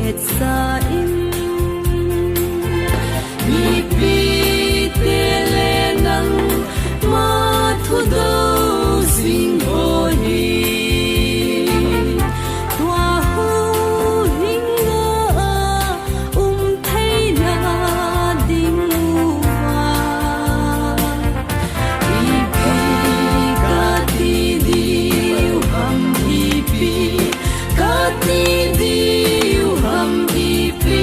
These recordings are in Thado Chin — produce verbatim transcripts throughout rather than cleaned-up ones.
Hetsa in, mipi te le nangma thudo sing ho hi, tua huhhing a um theina ding uva. Ipi kati diu ham, ipi kati diu ham, ipi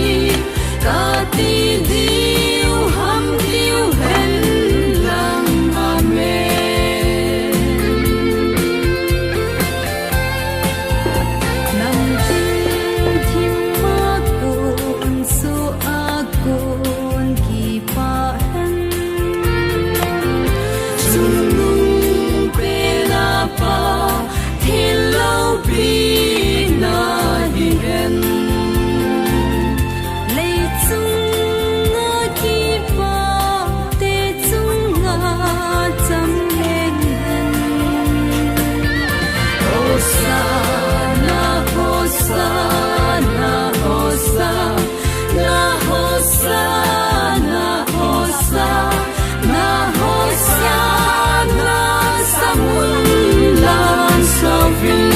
kati diu ham, diu hen lang. Amen. Nam tin thim a kon, su a kon, kipah hen. Chungnung pena Pa, thil loupina hi hen. Leichunga kipah te chunga cham leng hen. Hosanna, Hosanna, Hosanna, Hosanna, Hosanna, Hosanna, samun lang sovin.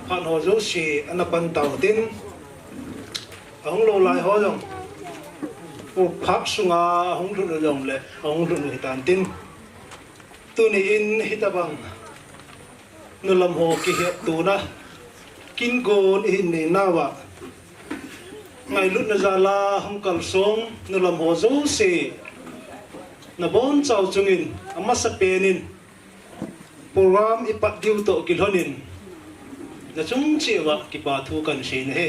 Phat ho jouse ana pan tau tin, ahung lou lai ho jong, phat sunga ahung lhun u jongle ahung lhun u hitan tin, tuni in hitabang nulam ho kihettohna, kin gon ihin neinauva, ngailutna jala hung kalsong nulam ho jouse, nabonchau chungin, amasapen in, program ipat diu toh kilhonin, nachung cheh uva kipa thu kahin sei ahi.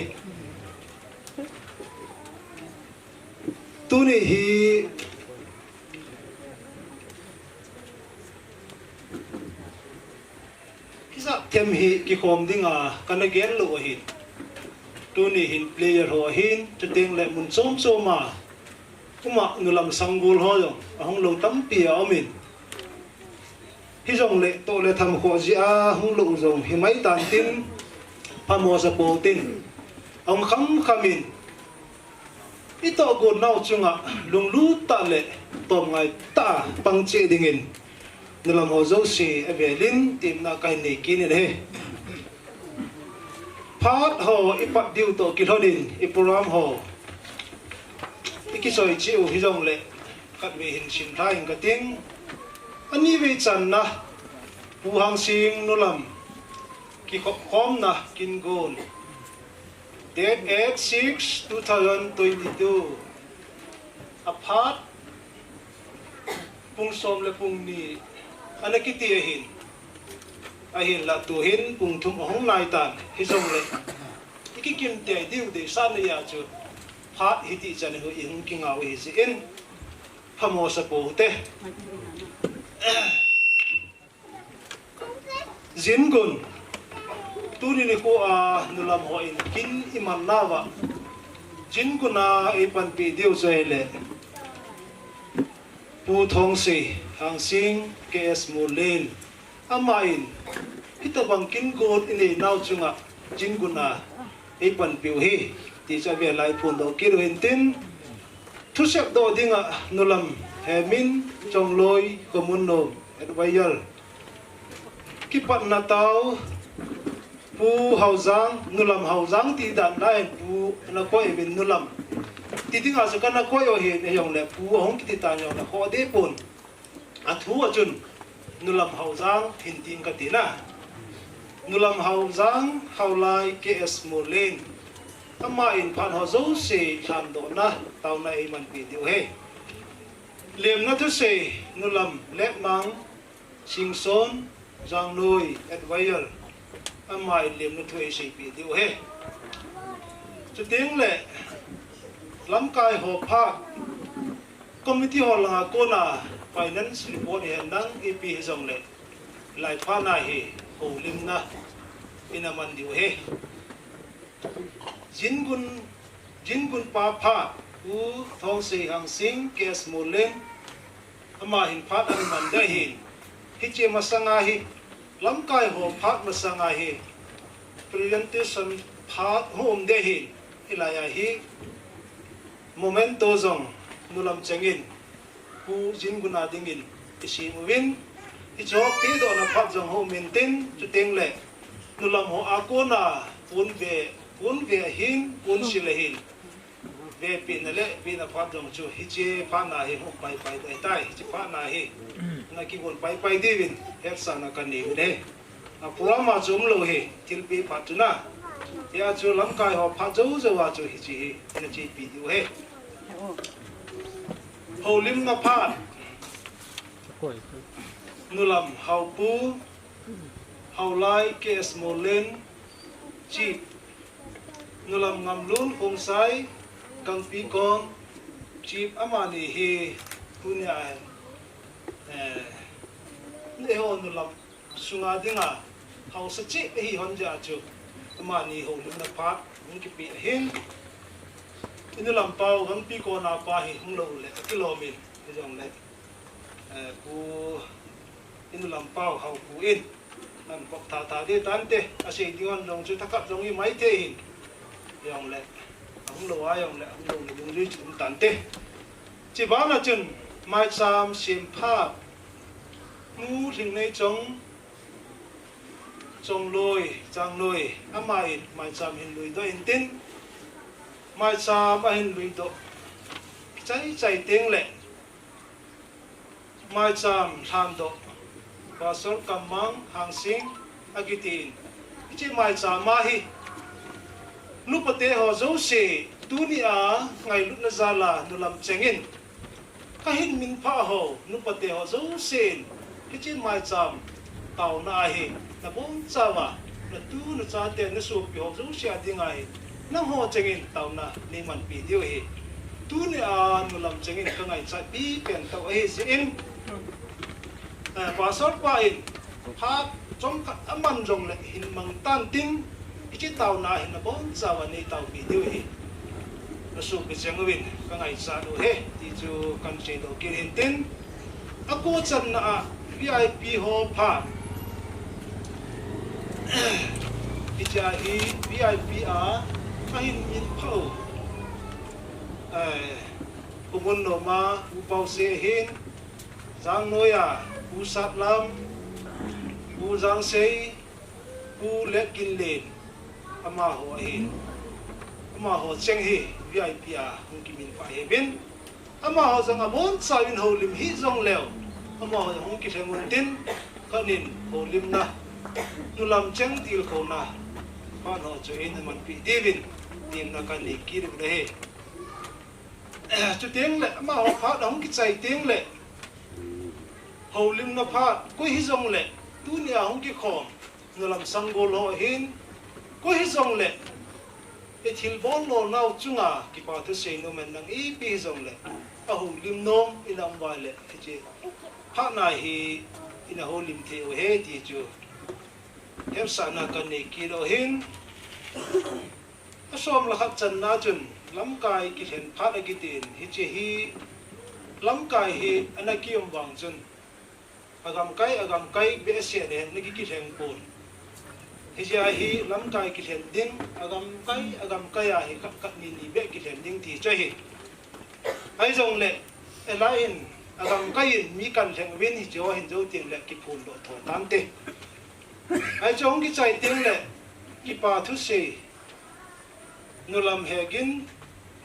Tuni hi, hijat them hi kikhom dinga kana gel lou ahin. Tuni hin player ho ahin, chuteng le mun chom choma uma nulam sanggol ho jong ahung lou tampi aumin. Hijongle toh le tham khoh jeh a hung lou jong himai tan tin, phamo sa pou tin, ahung kham khamin, itoh gon nau chunga lunglut tah le tomngai tah a pang cheh dingin, nulam ho jouse avelin temna kahin nei kit in ahi. Phat ho ipat diu toh kilhonin, i program ho ikichoi cheh u hijongle, khatvei hin simlha inge kating. Anivei channa, Pu Hangsing nulam kikhop khomna kin gon, date eight six two thousand twenty-two, aphat pung som le pung ni ana kiti ahin. Ahinla tuhin pung thum ahung nai tan, hijongle ikikim tei diu deisah na a chu, phat hiti chan hi ihung kingau ahi jeh in, phamo sa pou te. Jingun, tuni nikho a nulam hon kin iman nauva, Jingun a eipanpi diu chu ahile, Pu Thongsei Hangsing, K S Mulen, aman, hitabang kin gon inei nau chunga, Jingun a eipanpiu ahi, ti chu avel a iphondoh kit u hintin, thusep doh dinga nulam Hemin Chongloi, Khomunnom, advisor, kipatna tao, Pu Haojang, nulam Haojang ti dan lai, Pu nakoi uvin nulam. Ti dinga chu kana koi u ahin, ahijongle Pu ahung kiti tan jongle khoh deh pon. Athu a chun, nulam Haojang hin tin kati na. Nulam Haojang, Haolai K S Mulen, aman phat ho jouse lhandohna taona eimanpi diu ahi. Lemna thusei, nulam Letmang Singson, Jangnoi, advisor, aman lemna thu eiseipeh diu ahi. Chuteng le, lamkai ho phat, committee ho langa kona finance report hihen lang ipi hijongle, lai phat na hi houlimna ina man diu ahi. Jingun, Jingun pa phat, Pu Thongsei Hangsing, K S Molen, ama hin phat ana man ding ahin. Hiche masanga hi, lamkai ho phat masanga hi, presentation phat hung um ding ahin. Hilai a hi, memento jong nulam chengin, Pu Jingun a dingin isem uvin, hiche ho pedohna phat jong hung um intin, chuteng le nulam ho a kona pon ve, pon ve ahin, pon sil ahin. Vepehna le vehna phat jong chu hiche phatna hi hung pai pai ding ahitai, hiche phatna hi. Na kigon pai pai diuvin, hetsahna kanei uve. A program a chu umlou hi, thilpeh phat chu na. Hia chu lamkai ho phat jou jou a chu hiche hi, na chepi diu ahi. Houlimna phat. Nulam Haopu, Haolai K S Molen, Chief. Nulam Ngamlun Khongsai, Gangpikon, Chief amani hi tunia, eh, eiho nulam sunga dinga haosa cheh ahi hon jeh a chu, amani houlimna phat hung kipe ahin. I nulam pau Gangpikon a pa hi hung lou le, akilom in, hijongle, eh, Pu, i nulam pau Haopu in, an kop tha tha ding tante, asei ding hon jong chu thakhat jong imai thei hin. Hijongle, ahung lou a jongle, ahung lou le dungjui chu um tante. Chubana chun, maicham sem phat, Nu Lhingneichong, Chongloi, Changloi, aman maicham hin luidoh intin, maicham ahin luidoh chai chai teng le, maicham lhandoh, Pastor Kammang Hangsing akitin, hiche maicham a hi, nupate ho jouse, tunia ngailutna jal a nulam chengin, kahin minphah ho, nupate ho jousen, hiche maicham taona a hi, nabonchauva, natu nachate nasopi ho jouse a dinga hi, nangho chengin taona neimanpi diu ahi. Tunia nulam chengin kangaichatpi pen tah ahi jeh in, eh, Pastor pa in, phat chomkhat aman jongle hin mang tan tin, hiche taona hi nabonchauva neitaopi diu ahi. Nasopi cheng uvin kangaichat u ahi, ti chu kahin seidoh kit in tin. Akochanna a V I P ho phat. Hiche hi V I P a, ahin minphah u, eh, Khumun nom a Pu Paose ahin, Jangnoi a Pu Satlam, Pu Jangsei, Pu Letginlen, amaho ahin. Amaho cheng hi V I P a hung kiminphah ahiuvin. Amaho jong abonchauvin houlim hih jongleu, amaho jong hung kilheng untin, kanin houlimna, nulam cheng tilkhouna phat ho chu eina manpi diuvin, temna kanei kit u ahi. Chuteng le, amaho phat ahung kichai teng le, houlimna phat koi hijongle, tunia hung kikhom nulam sanggol ho ahin, koi hijongle, ithilbol lolnau chunga kipa thusei nom in, nang ipi hijongle, ahoulim nom ina um uva le, hiche phatna hi ina houlim thei u ahi ti chu hetsahna kanei kit u ahin. Asom le khat channa chun lamkai kilhen phat akitin, hiche hi lamkai hi ana kium vang chun, agamkai, agamkai behseh le naki kilheng pon. Hiche hi lamkai kilhen ding, agamkai, agamkai a hi khat khat ni ni beh kilhen ding ti chu ahi. Ahijongle, elai in, agamkai in mi kan lheng uvin hiche ho hin jou teng le kiphondoh tho tante. Hiche hung kichai teng le, kipa thusei, nulam hegin,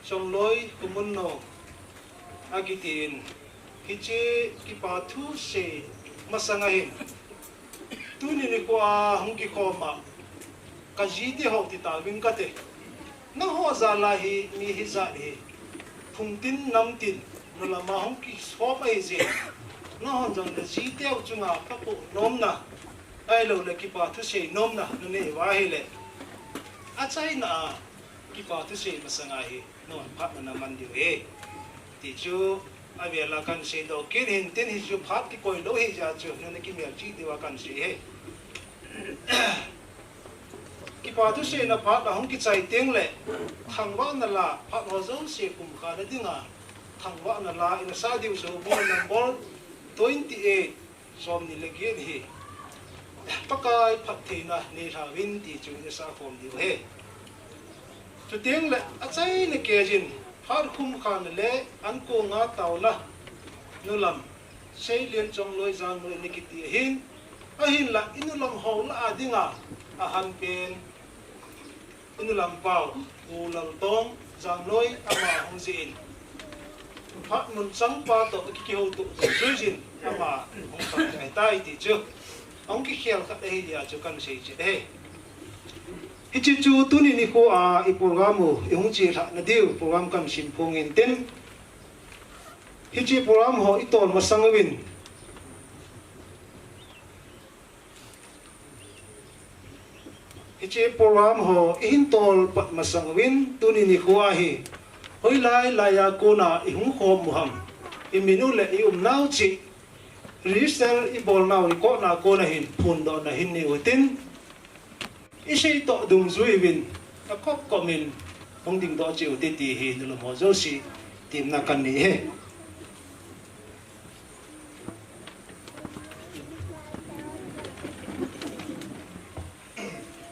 Chongloi, Khumun nom, akitin, hiche kipa thusei masanga hin, tuni nikho a hung kikhom a, kajite ho ti tauving kate. Nangho jal a hi mi hijat hi, phungtin namtin, nulam a hung kikhom ahi jeh in, nanghon jong najiteu chunga kapoh nomna, ahiloule kipa thusei nomna nanei uva ahile, achaina a kipa thusei masanga hi, nangho phatna naman diu ahi, ti chu avel a kahin seidoh kit in tin, hichu phat kikoi lou ahijeh chun, nana kimelchih diuva kahin sei ahi. Pa thuseina phat ahung kichai teng le, thangvahna la phat ho jouse khumkhana dinga, thangvahna la ina sa diu chu bung number twenty eight, som ni le get hi. Pakai phattheina nei lhauvin ti chu ina sa khom diu ahi. Chuteng le, achaina keiyin, phat khumkhana le, ankonga taona, nulam, Seilian Chongloi Jangnoi ni kiti ahin, ahinla, i nulam ho lah a dinga, ahan pen, i nulam pau, U Laltong Jangnoi ama hung jin. Phat mun chang pa toh kihouto jui jin ama hung pang tai tai ti chu. Hung kikhel khat ahi dia chu kan sei chet ahi. Hiche chu tuni nikho a i program u, i hung chelhah na diu, program kan sim phong in tin. Hiche program ho i tol masang uvin. Hiche program ho i hin tol pat masang uvin, tuni nikho ahi. Hoilai laiya kona i hung khom u ham. I min u le i umnau cheh. Register i bolnau ni kona kona hin phondohna hin nei u tin. I sei toh dungjui uvin. Akop kop in hung dingdoh cheh u te ti hi nulam ho jouse temna kan nei ahi.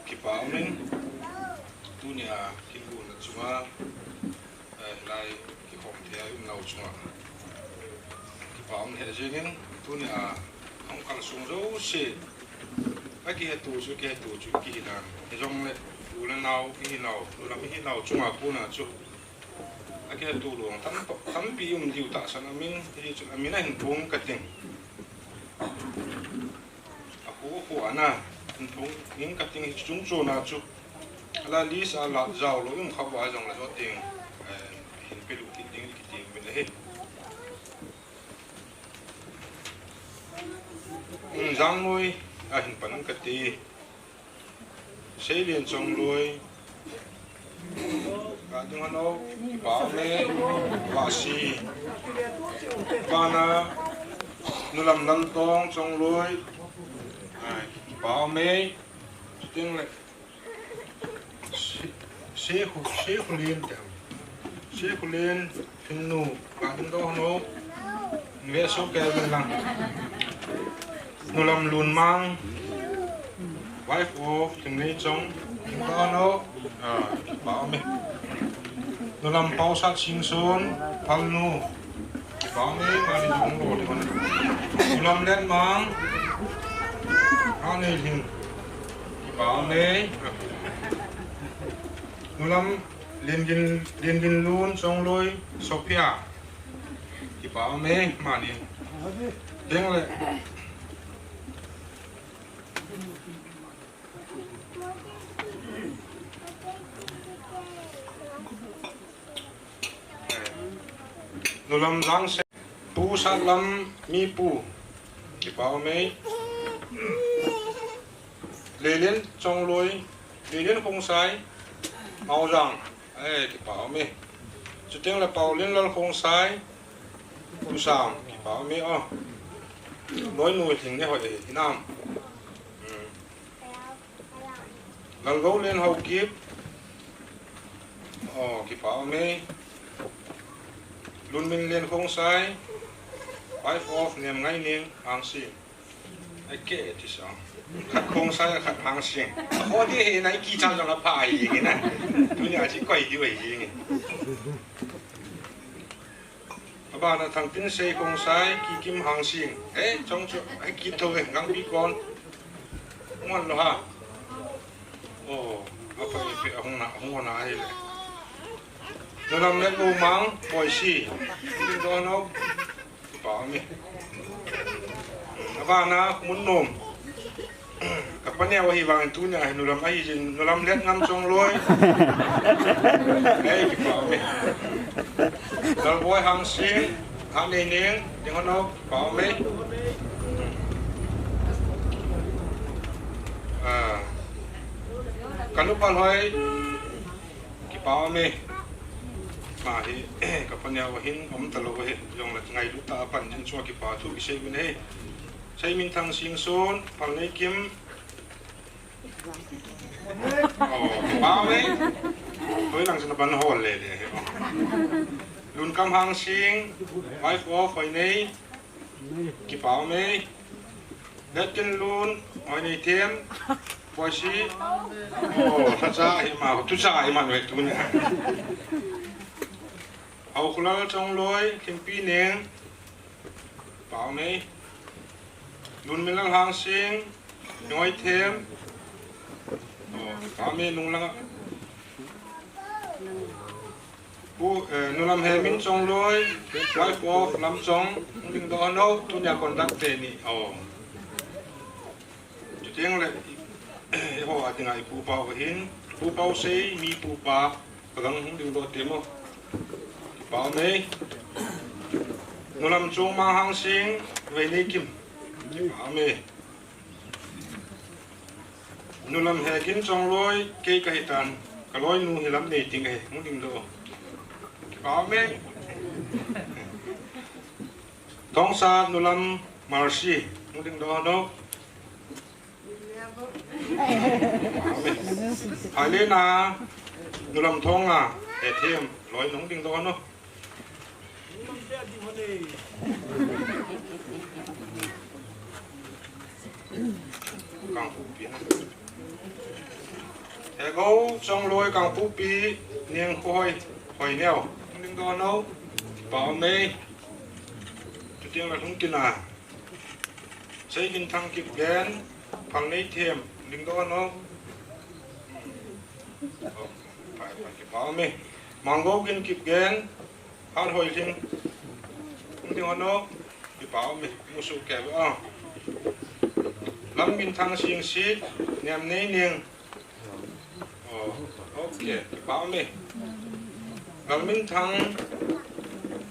Kipa um in, tunia kiguna chunga, eh, lai kikhom thei a i umnau chunga. Kipa um lheh jengin, tunia hung kalsong jouse, akihetu chu, kihetu chu, kihi dan. Hijongle, u le nao, ihinau, nulam ihinau chunga kona chu. Akihetu lou tam, tampi um diu tahsan amin, hichun amin ahin phong kating. Akhu, akhu ana, ahin phong in kating hiche chung chona chu. Ala list a la jao lou um kha uva jongle joting, eh, hin pelu kit ding kiti uvin ahi. Um, Jangnoi, ahin pan kati. Seilian Chongloi. Ka ding hon o, kipa ume, Vahsi. Bana, nulam Laltong Chongloi. Ai, kipa ume. Chuteng le. Si, si khu, si khu lin te. Si khu lin. Thingnu, ka ding doh no. Ve so ke lang. Nulam Lunmang. Wife of Thingneichong. Ding doh no. Ah, pa me. Nulam Pausat Singson. Phalnu. Pa me, pa ni jong lo ni. Nulam Letmang. Ha nei hing. Pa me. Nulam Lengin, Lengin Lun Chongloi Sophia. Kipa ume, mani. Deng le. Nulam Jangse. Pu Satlam Mipu. Kipa ume. Lelen Chongloi. Lelen Khongsai. Maojang. Eh, kipa ume. Chuteng le Paulin Lal Khongsai. Pu Sam. Kipa ume o. Noi noi ting ne hoi e. Inam. Hmm. Lalgou Len Haokip. Oh, kipa ume. Lunmin Len Khongsai. Wife of Nemngaineng Hangsing. Ake ti sa. Khat Khongsai, khat Hangsing. Ho di he na iki cha jong apha hi na. Tunia chi koi di wei hi. Abana Thangtinsei Khongsai, Kikim Hangsing. Eh, chong chu, ai kit tho ve, Gangpi kon. Ngon lo ha. Oh, apa ipi ahung na, ahung na ai le. Nulam Letmang, Boisi. Ding doh no. Pa me. Abana Munnom. Ka paneo ahi vangin tunia hi nulam ahi jin, nulam Letngam Chongloi. Ei, kipa ume. Lalboi Hangsing, Haneineng, ding hon o, kipa ume. Ah. Ka nu Phalhoi, kipa ume. Ma hi, ka paneo ahin, um talou ahi, jong le ngailut tah a pan jing chunga kipa thu kisei uvin ahi. Seiminthang Singson, Phalneikim. Oh, kipah e. Hoilang chun aban hol lele hi. Lunkam Hangsing, wife of Hoinei. Kipah e. Letkinlun, Hoinei Them. Boisi. Oh, thacha hi ma, tucha hi ma, wei tuni. Haokholal Chongloi, Thimpi Neng. Pau nei. Lunminlal Hangsing, Ngoi Them. Oh, pau nei nung langa. Pu, eh, Nulam Hemin Chongloi, wife of Lamchong, hung dingdoh hon o, tunia conduct te ni. Oh. Chuteng le, eiho a dinga i pu pau ahin, pu pau sei, mi pu pa, pagang hung dingdoh te mo. Kipau nei. Nulam Chungmang Hangsing, Veinei Kim. Kipau nei. Nulam Hekin Chongloi, kei kahitan, kaloinu hi Lamneiting ahi, hung dingdoh. Kipau nei. Thongsa Nulam Mercy, hung dingdoh hon o. Hailena, Nulam Thonga, Ethem, loi hung dingdoh hon o. Kangpokpi na. Hegou Chongloi Kangpokpi, Nengkhohoi, Hoineo, hung dingdoh hon o. Pau nei. Chuteng le hung kina. Seiginthang Kipgen, Phalneithem, dingdoh hon o. Oh, pai, pai, kipau nei. Manggoukin Kipgen, Hathoilhing, hung ding hon o. Kipau nei, musu ke a. Lamginthang Singsit, Nemnei Neng. Oh, okay, kipau nei. Galminthang,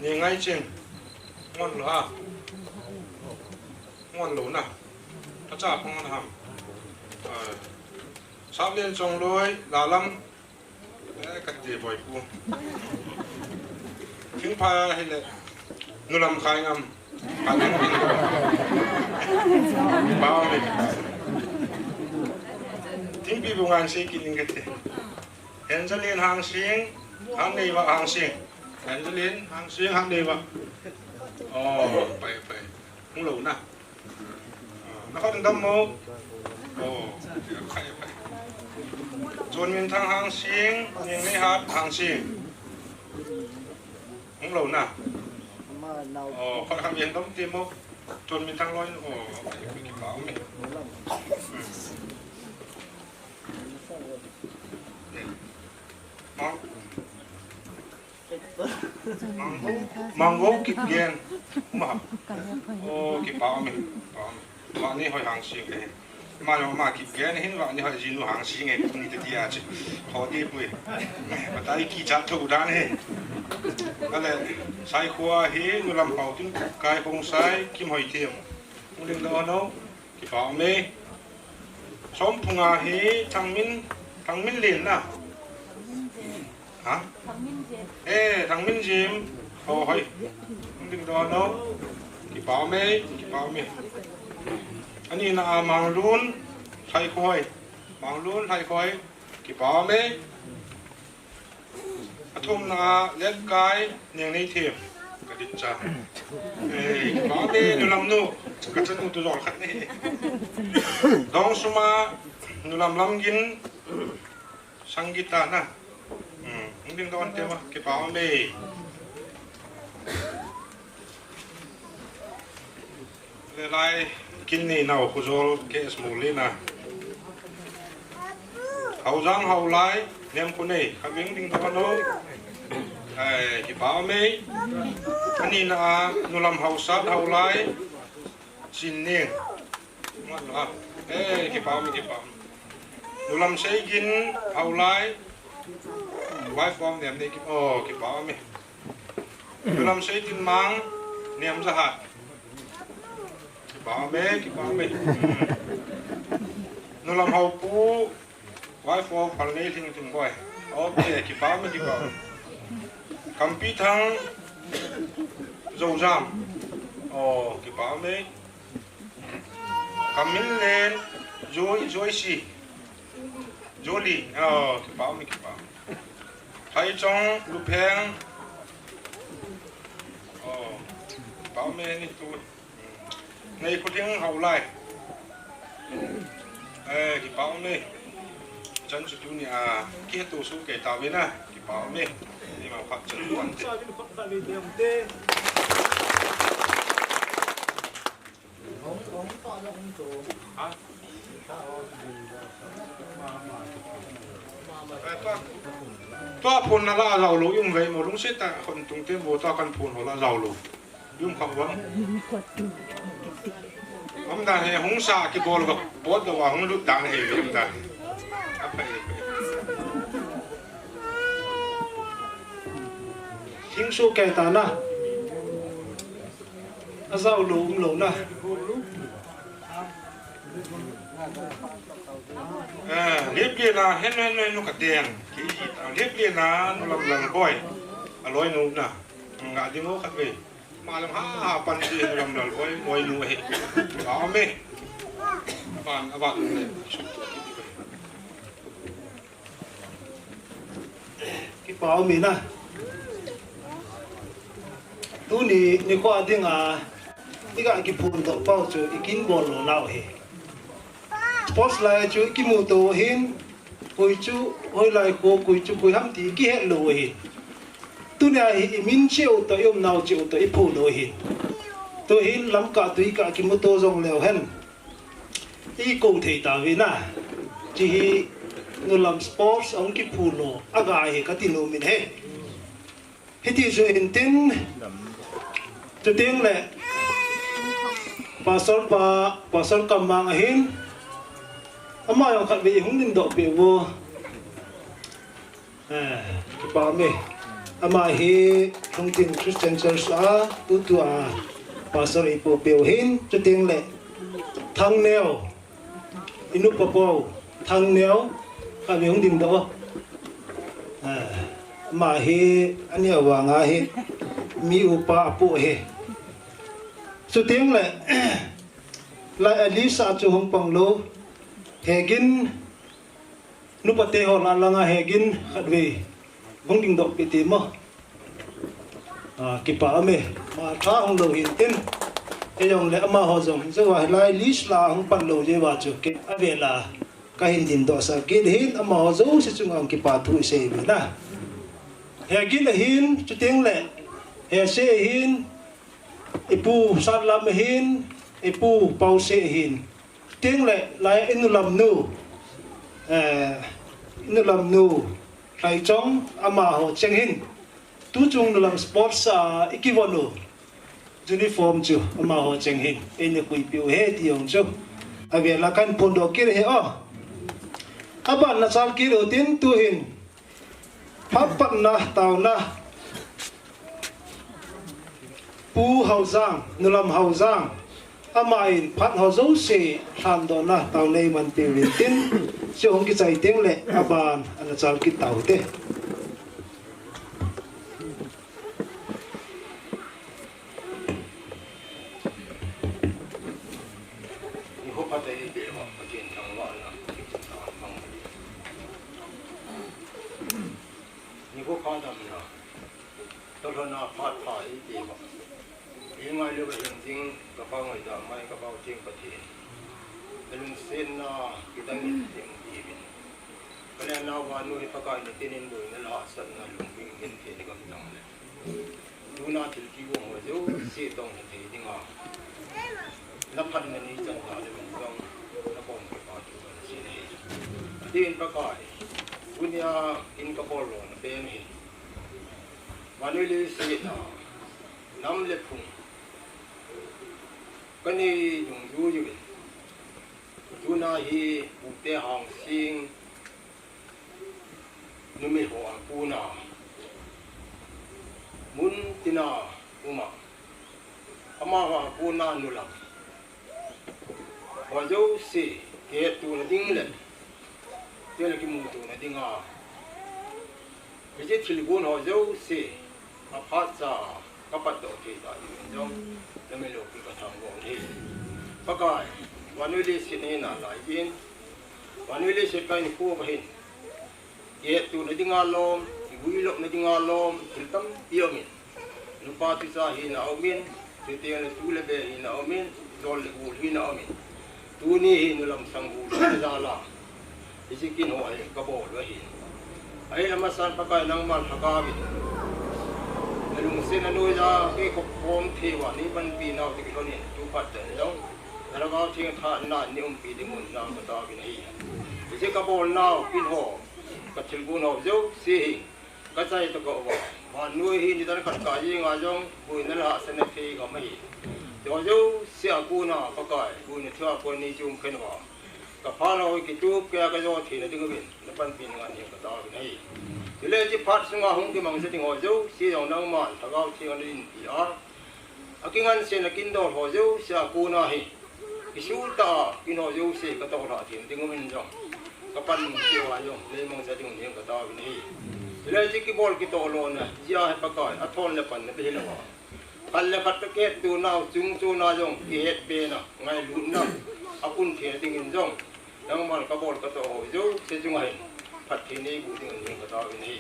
Nengaiching. Ngon lou a. Ngon lou na. Acha pa ngon ham. Ah. Saplen Chongloi, Lalam. Eh, kati boi pu. Thingpha hile. Nulam Khaingam. Pau nei. Thingpi bu ngan sei kit ning kati. Angeline Hangsing, Hatneiva Hangsing. Angeline Hangsing, Hatneiva. Oh, pai, pai. Hung lou na. Ah, na khut dam mo. Oh, pai, pai. Chonminthang Hangsing, Nengneihat Hangsing. Hung lou na. Oh, khut ham yen dam ti mo. Chonminthang loi, oh, pai, pai, kipau nei. Hmm. Mang-, Manggou, Manggou Kipgen. Ma. Oh, kipau nei, kipau nei. Vannihoi Hangsing e. Ma lo ma Kipgen hin Vannihoi jinu Hangsing e. Ni te tia chi. Ho ti pui. Patai kichat tho dan e. Ale, Saikhoa hi Nulam Haotin Kai Khongsai Kimhoithem. Hung dingdoh hon o. Kipau nei. Somphunga hi Thangmin, Thangminlen na. Ha? Eh, Thangminjem. Oh, hoi. Hung dingdoh hon o. Kipau nei, kipau nei. Anina a Manglun, Lhaikhoi. Manglun, Lhaikhoi. Kipau nei. Athumna a Letkai, Nengneithem. Ka dincha. Eh, kipau nei, Nulam nu. Ka chanu tu jol khat nei. Dongsum a Nulam Lamgin, Sangita na. Hmm, hung dingdoh hon te mo, kipau nei. Lelai, Kinnei nao Khojol, K S Molina. Haojang Haolai, Nemkhonei, khat veng dingdoh hon o. Eh, kipau nei. Anina a, Nulam Haosat Haolai, Sinneng. Ngon lou a. Eh, kipau nei, kipau. Nulam Seigin Haolai, wife of Nemnei Kim, oh, kipau nei. Nulam Seitinmang, Nemjahat. Kipau nei, kipau nei. Nulam Haopu, wife of Phalneilhing Tingboi. Okay, kipau nei, kipau. Kampithang, Joujam. Oh, kipau nei. Kamminlen, Joi, Joisi. Joli, oh, kipah ume, kipah ume. Phaichong, Lupheng. Oh, kipah ume ni tu. Nei Khulhing Haolai. Eh, kipah ume. Chan chu tunia, kihetto soh kei tauvin a, kipah ume. Eima phat chan tuan te. Tua phun na la jao lou, um vei mo, lungset tah a hung tung te mo, tua kan phun ho la jao lou. Um kha bang. Um dan hi hung sa kibol va, bol va hung lut dan hi um dan. Apai. Hing soh kei ta na. A jao lou, um lou na. Eh, Liplena, hen, hen, hen, nu ka deng. Ki, Liplena, nu Lamlalboi. A loinu na. Nga ding o khat ve. Ma lam ha, ha, pan di nu Lamlalboi, loinu he. Amen. Aban, aban. Kipah ume na. Tuni nikho a dinga, i ga kiphondoh pau chu i kin bol lou nau hi. Sports lai chu i kimuto hin, koi chu, hoilai kho, koi chu, koi ham ti i kihet lou hin. Tunia hi i min cheh u toh, i umnau cheh u toh, i phon u hin. Tu hin lamkah tui kah kimuto jong leu hen. I kou thei tauvin a. Chi hi nu lam sports a hung kiphon u a ga hi ka ti nom in he. Hiti chu hin tin. Chuteng le Pastor pa, Pastor Kammang ahin. Ama jong khat ve hung dingdoh peh uvo. Eh, kipah ume. Ama hi Lungting Christian Church a, tutua pastor ipu peh u hin, chuteng le Thangneo, i nupa pu Thangneo, khat ve hung dingdoh. Eh, ama hi, ani avang a hi, mi upa apu hi. Chuteng le, lai a list a chu hung pang lou, Hegin, nupa te ho la langa Hegin khat ve hung dingdoh peh te mo. Ah, kipah ume. Ma tha hung lou hin tin. Kei jong le amaho jong. Jou a hilai list la hung pan lou jeh uva chu. Kei a ve la. Ka hin dingdoh sah kit hin amaho jouse chunga hung kipa thu i sei uve na. Hegin ahin chuteng le. Hese ahin. Ipu Satlam ahin. Ipu Pause ahin. Teng le, lai i nu lam nu, eh, i nu lam nu, Lhaichong, amaho cheng hin. Tuchung nu lam sports a i kivon u. Uniform chu, amaho cheng hin. Eini khuipeh u he ti jong chu. A ve la kan phondoh kit he o. Aban na chal kit u tin tu hin. Phat patna, taona. Pu Haojang, nu lam Haojang. Ama in phat ho jouse lhandohna, taona eiman peh uvin tin. Chu hung kichai teng le, aban, ana chal kit tau te. Nikho pha te hi te ho, Pathen thangvahna, Pathen thangvahna. Nikho pha damna, tolhona phat pha hi te ho. Hi ngai lou ka hing ding, ka pha ngai da mai, ka pha ching Pathen. Ka lungsetna, kidang in ding ti vin. Ka lenna vannoi Pakai na tinin boina le hahsatna lungding in thei ni gam tang le. Tuna thil kigong ho jouse tong na thei dinga. Na phatna nei chan ta le min jong na pom kipa thu kan sei na hi. Atin Pakai, tunia in ka bol lona pen hi. Vannoi leiset a, nam le phung. Ka nei dungjuiyu in. Tuna hi pute hang sing numei ho a kona mun tina uma. Amaho a kona nu lam. Ho jouse, kihetto na ding le. Tua le kimuto na dinga. Hiche thilgon ho jouse. Aphat cha, ka patdoh thei ta ding in jong, na min loupi ka thangvah u ahi. Pakai, vannoi leiset na nalai in, vannoi leiset ka hinkho ka hin, Kihettohna dinga lom, kiguilopna dinga lom, thil tampi aumin. Nupa thucha hina aumin, chuteng le tu le be hina aumin, jol le gol hina aumin. Tuni hi nulam sanggol hina jal a, hiche kin ho hi kabol u ahi. Ahin amasan Pakai nangman lhagao vin, nalungset nanoiya kei khop khom thei uva neipanpi nau toh kilhonin tu phat tah in jong, nalhagao theng thahatna in neiumpi diuvin nang kataovin ahi. Hiche kabolnau kin ho, kathilgon ho jouse hi, kachai tokah uva, vannoi hi nidan khat kah jenga jong boina le hahsatna thei gam ahi. Hiho jouse a kona Pakai, boina thua kon neichom khen uva, kaphat ho kitup keiya kajo theina diuvin, napanpi nangin nang kataovin ahi. Chule hiche phat sunga hung kimangcha ding ho jouse jong nangman lhagao theng a nadinpi a, akingansena kindol ho jouse a kona hi, kisultah a kin ho jouse katohlhah theina diuvin jong, kapanpi uva jong neimangcha diuvin nang kataovin ahi. Chule hiche kibol kitoh lona jeh a hi Pakai, athon le panna beh hilouva, khat le khat kakihettohnau chungchona jong kihetbena, ngailutna, akun theina dingin jong, nangman kabol katoh ho jouse chunga hin phatthei neiboh diuvin nang kataovin ahi.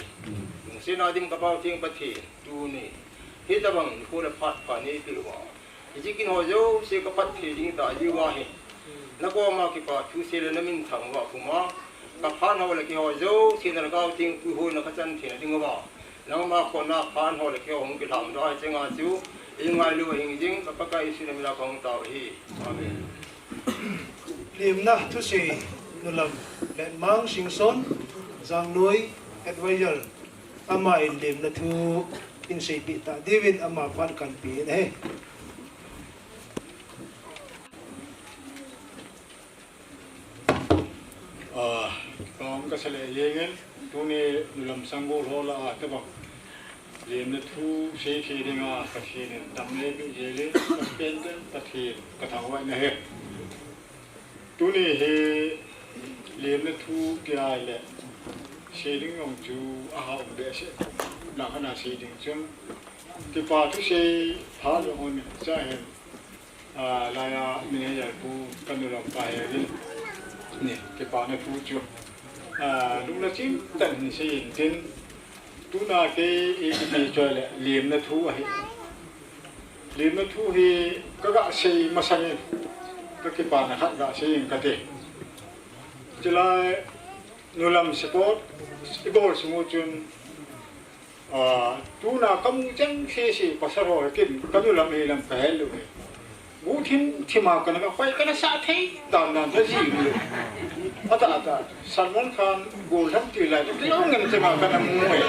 Lungsetna dim kapao theng Pathen, tuni hitobang nikho le phat pha neipeh uva, hiche kin ho jouse kaphatthei ding tah jiuva hi, nakoma kipa thusei le naminthang uva puma, kaphat ho le kihou jouse nalhagao theng puihoi na kachan theina diuva, nangma khona phat ho le kihou hung kilhamdoh a hiche nga chu eingailu ahing jing, ka Pakai Jesu namina kahung tao ahi. Amen. Lemna thusei nulam Letmang Singson, Jangnoi, Advisor, aman lemna thu eiseipeh tah diuvin ama phat kahin pe ahi. Ah, kong kasale yengin, tuni nulam sanggol ho lah a tabang lemna thu seithei dinga Pathen in damna eipeh jeh in, Pathen, Pathen kathangvah in ahi. Tuni hi lemna thu tia le, sei ding jong chu ahao behseh, nang ana sei ding chun, kipa thusei pha jong hon cha hen, ah, laiya manager pu kanu lam pa he vin, ni, kipana thu chu, ah, lungna chim tah in sei intin, tuna kei eiti choi le lemna thu ahi. Lemna thu hi kaga sei masangin, kakipana khat gasei inge kati. Chulai nulam support ibol sung u chun, ah, tuna kamu cheng sese pasal ho kin kanu lam hilam kahe lou e. Guhthim thima kana kahoi kana sah thei dan dan ta jing lou. Ata ata Salman Khan gollhang tilai, kilou ngen cheng a kana mu e.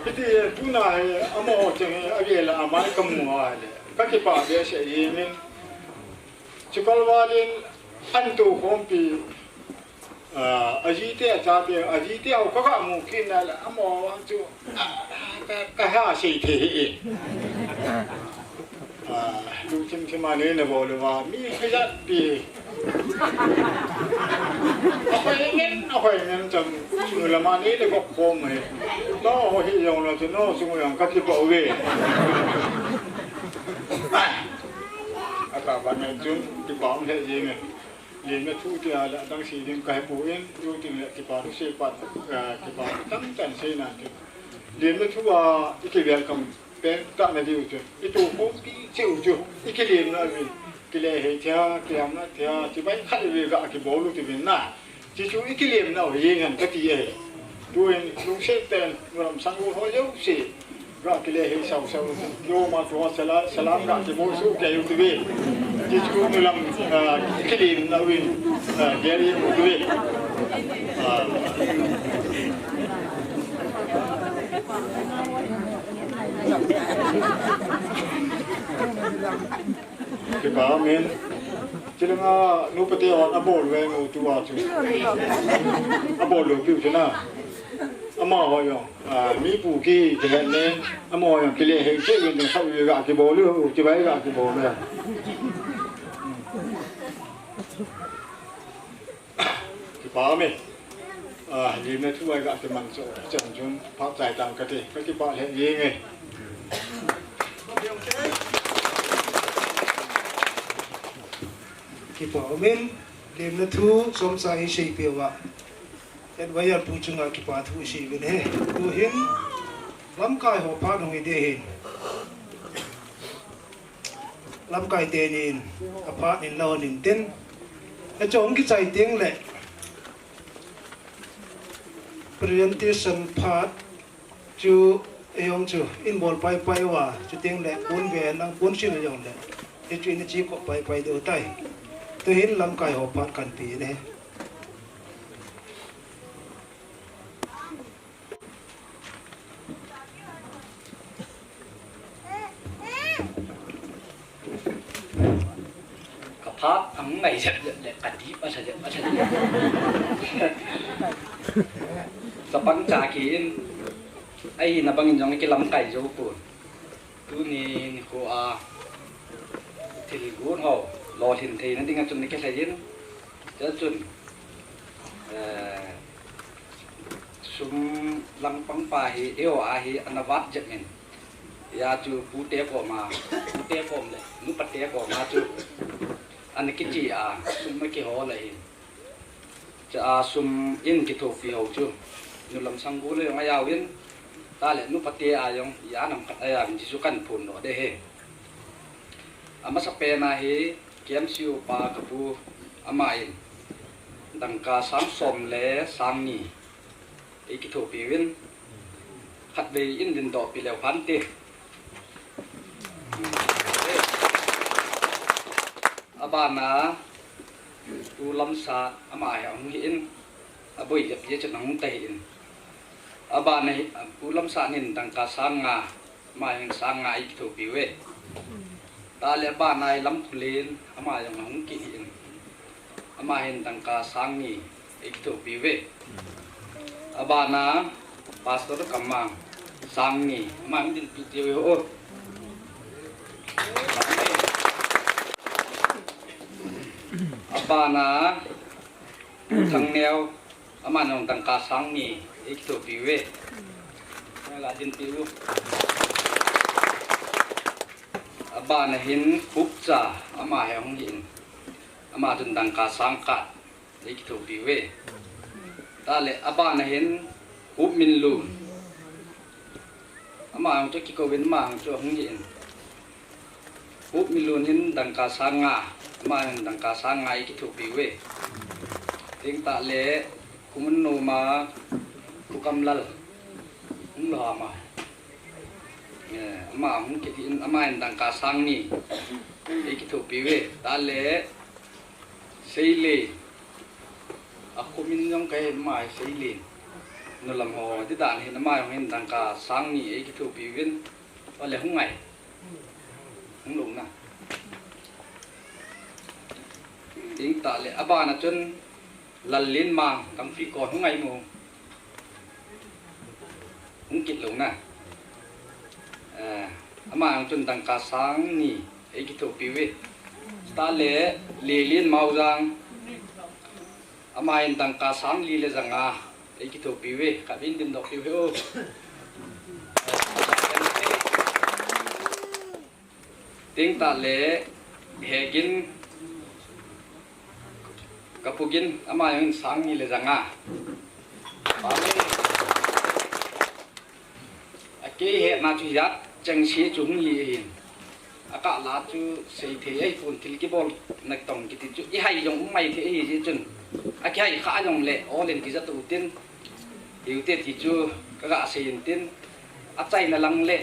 Hiti tuna hi amaho cheng hi avel a amai kamu a le, kakipah behseh e min. Chukal valin anto khompi, ah, ajite, achate, ajite ho kaga mu kit na le, amaho chu, ah, ka, kaha sei thei hih e. Ah, lungthim thim a neina bol uva, mi khat pi. Ahoi ngen, ahoi ngen chang, nulam a neina gop khom e. Nangho hi jong la chu, nangho chung jong kakipah uve. Ata ban ngen chun, kipah um lheh jeng e. Lemna thu tia le adang sei ding kahe poi, tu tin le kipa thusei pat, ah, kipa tamtah in sei nan tin. Lemna thu a iki welcome pen tah na diu chu, itu khompi cheh u chu, iki lemna uvin, kile hei thei a, kiam na thei a, chibai khat uvin ga kibol u tivin na. Chuchu iki lemna u hi ngen kati e. Tuin lungset tah in nulam sanggol ho jouse ga kile hei sau sau. Loma tua sala, salam ga kibol soh kei u tive. Chuchu nulam, ah, kilemna uvin, ah, gel u tive. Ah. Kipah e min. Chilanga nupa te hon abol ve ngu tua chu. Abol lou piu chu na. Amaho jong, ah, mi pu ki, kihet le, amaho jong kile hei cheh uvin, khat uvin ga kibol u, chibai ga kibol u. Kipah e. Ah, lemna thu a iga kiman chu, chan chun, phat chai tang kati, kakipah lheh jenge. Kipah e min, lemna thu chomcha eiseipeh uva. Advisor pu chunga kipa thu isei uvin ahi. Tuhin lamkai ho phat hung hi ding ahin. Lamkai tenin aphat in la hon intin. Hichu hung kichai teng le presentation phat chu, eihon chu in bol pai pai uva, chuteng le kun ve nang kun sil jong le, hichu in chi ko pai pai diu tai. Tuhin lamkai ho phat kan pe in ahi. Ka phat ang ngai jep jep le, ka dip asa jep asa jep. Chapang cha kit in, ahina bangin jong kilamkai jou pon. Tuni nikho a thil gon ho lolhin theina dinga chun na kilhai in, chua chun, eh, sum langpang pa hi, eiho a hi ana vat jep in. Hia chu pute koma, pute kom le nupate koma chu ana kiche a, sum ana kihol ahin. Chua sum in kithopi ho chu nulam sanggol le jong ajao in, ta le nupate a jong ijat ham khat ajao in, chuchu kan phondoh ding ahi. Amasapen a hi K M C U pa ka pu, aman dangka sang som le sang ni eikithopi uvin, khatvei in dindoh pi leu hen te. Abana Pu Lamsat, ama hi ahung hi in, aboi jep jep chun ahung ta hi in. Abana hi, Pu Lamsat hin dangka sang nga, ama hin sang nga eikithopi uve. Ta le abana hi Lampulen, ama jong ahung kit hi in. Ama hin dangka sang ni eikithopi uve. Abana Pastor Kamang, sang ni, ama hung dinpi teu ve o. Abana Thangneo, ama jong dangka sang ni eikithopi uve. Ama la dinpi u. Abana hin Pupcha, ama hi ahung hi in. Ama chun dangka sang khat eikithopi uve. Ta le abana hin Pupminlun. Ama jong chu kikou vin, ama jong chu ahung hi in. Pupminlun hin dangka sang nga, ama hin dangka sang nga eikithopi uve. Teng ta le Khumun noma Pu Kamlal. Hung lou ham a. Eh, ama hung kit in, ama hin dangka sang ni eikithopi uve. Ta le Seile. Akhumin jong kahe, ama hi Seile. Nulam ho, ti dan hin ama jong hin dangka sang ni eikithopi uvin. Ole hung ngai. Hung lou na. Teng ta le abana chun Lallenmang, Kangpikon hung ngai mo. Hung kit lou na. Eh, ama jong chun dangka sang ni eikithopi uve. Ta le Lelen Maojang, ama hin dangka sang li le ja nga eikithopi uve. Khatvei in dindoh piu hih o. Teng ta le Hegin, ka Pu Gin, ama jong hin sang ni le ja nga. Amen. Akei hetna chu hijat chengse chu hung hi ahin. Akah la chu seithei ahipon, thil kibol na tong kiti chu ihai jong um maithei ahi jeh chun. Akihai kha jong le ol in kija tou tin. Hiu te ti chu kaga sei in tin. Achaina lang le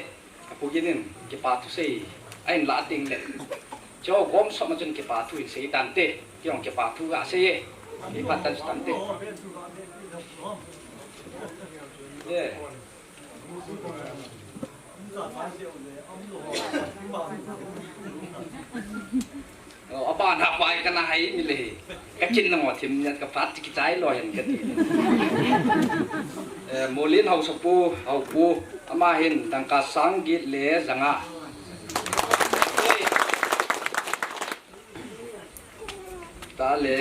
Ka Pu Gin in kipa thu sei, ahin lah teng le, chu gom sop ma chun kipa thu hin sei tante, kei jong kipa thu ga sei e, kei phat tan chu tante. Ye. Oh, abana pai kana hai mi le. Ka chin na mo thim nyat ka phat kichai lou hen kati. Eh, Molin Haosapu, Haopu, ama hin dangka sang get le ja nga. Ta le.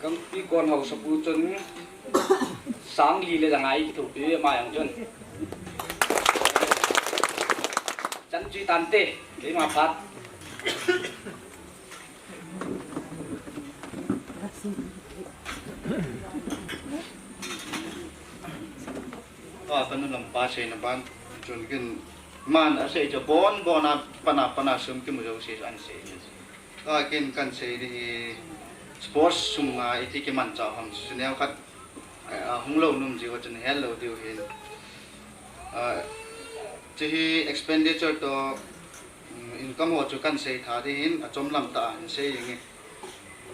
Kangpikon Haosapu chun sang li le ja nga eikithopi, ama jong chun. Chan chu tante, keima phat. A, kanu lampa seina ban, chun kin man a sei cha bon bon a pana pana sum kimu jo sei an sei. A, kin kan sei di hi sports sunga iti kimancha ham suneo khat, a, hung lo num jiu chun hel lo diu hin. A, chi hi expenditure to, um, income ho chu kan sei tha di hin a chom lam ta hin sei ing e.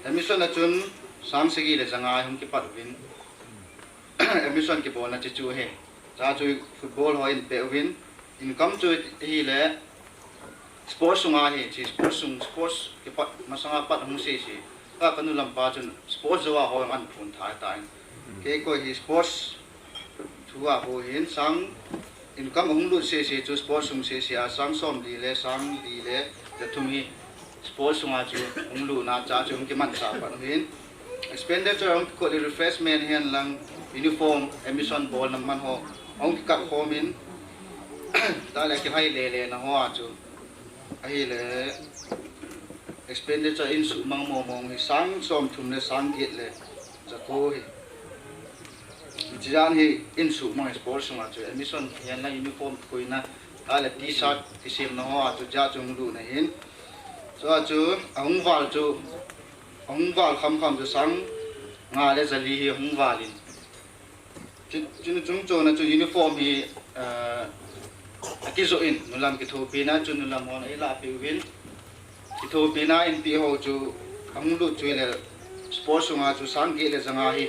Admission a chun sang sagi le janga hung kipat uvin. Admission kibolna chi chu he. Cha chu football ho in pe uvin. Income chu hi le sports sunga hi, chi sports sung, sports kipat masanga pat hung sei sei. Ka kanu lampa chun sports jo a ho an phun tha ta in. Kei ko hi sports thu a ho hin sang income hung lut sei sei chu sports sung sei sei a sang som li le sang li le ja thum hi. Sports sunga chu hung lutna cha chu hung kimancha pat hin. Expenditure hung kikot le refreshment hihen lang uniform, admission bolna man ho hung kikat khom in. Ta le kilhai le le na ho a chu. Ahile expenditure in sumang mo mong hi sang som thum le sang get le ja ko hi. Chijan hi in sumang sports sunga chu admission hihen lang uniform koina ta le T-shirt kisemna ho a chu ja chu hung lutna hin. Chu a chu ahung val chu, ahung val kham kham chu sang nga le ja li hi ahung val in. Chu, chu chung chona chu uniform hi, eh, a kijo in, nulam kithopina chu nulam hon a i la pe uvin. Kithopina in ti ho chu, ahung lut chu le sports sunga chu sang get le janga hi.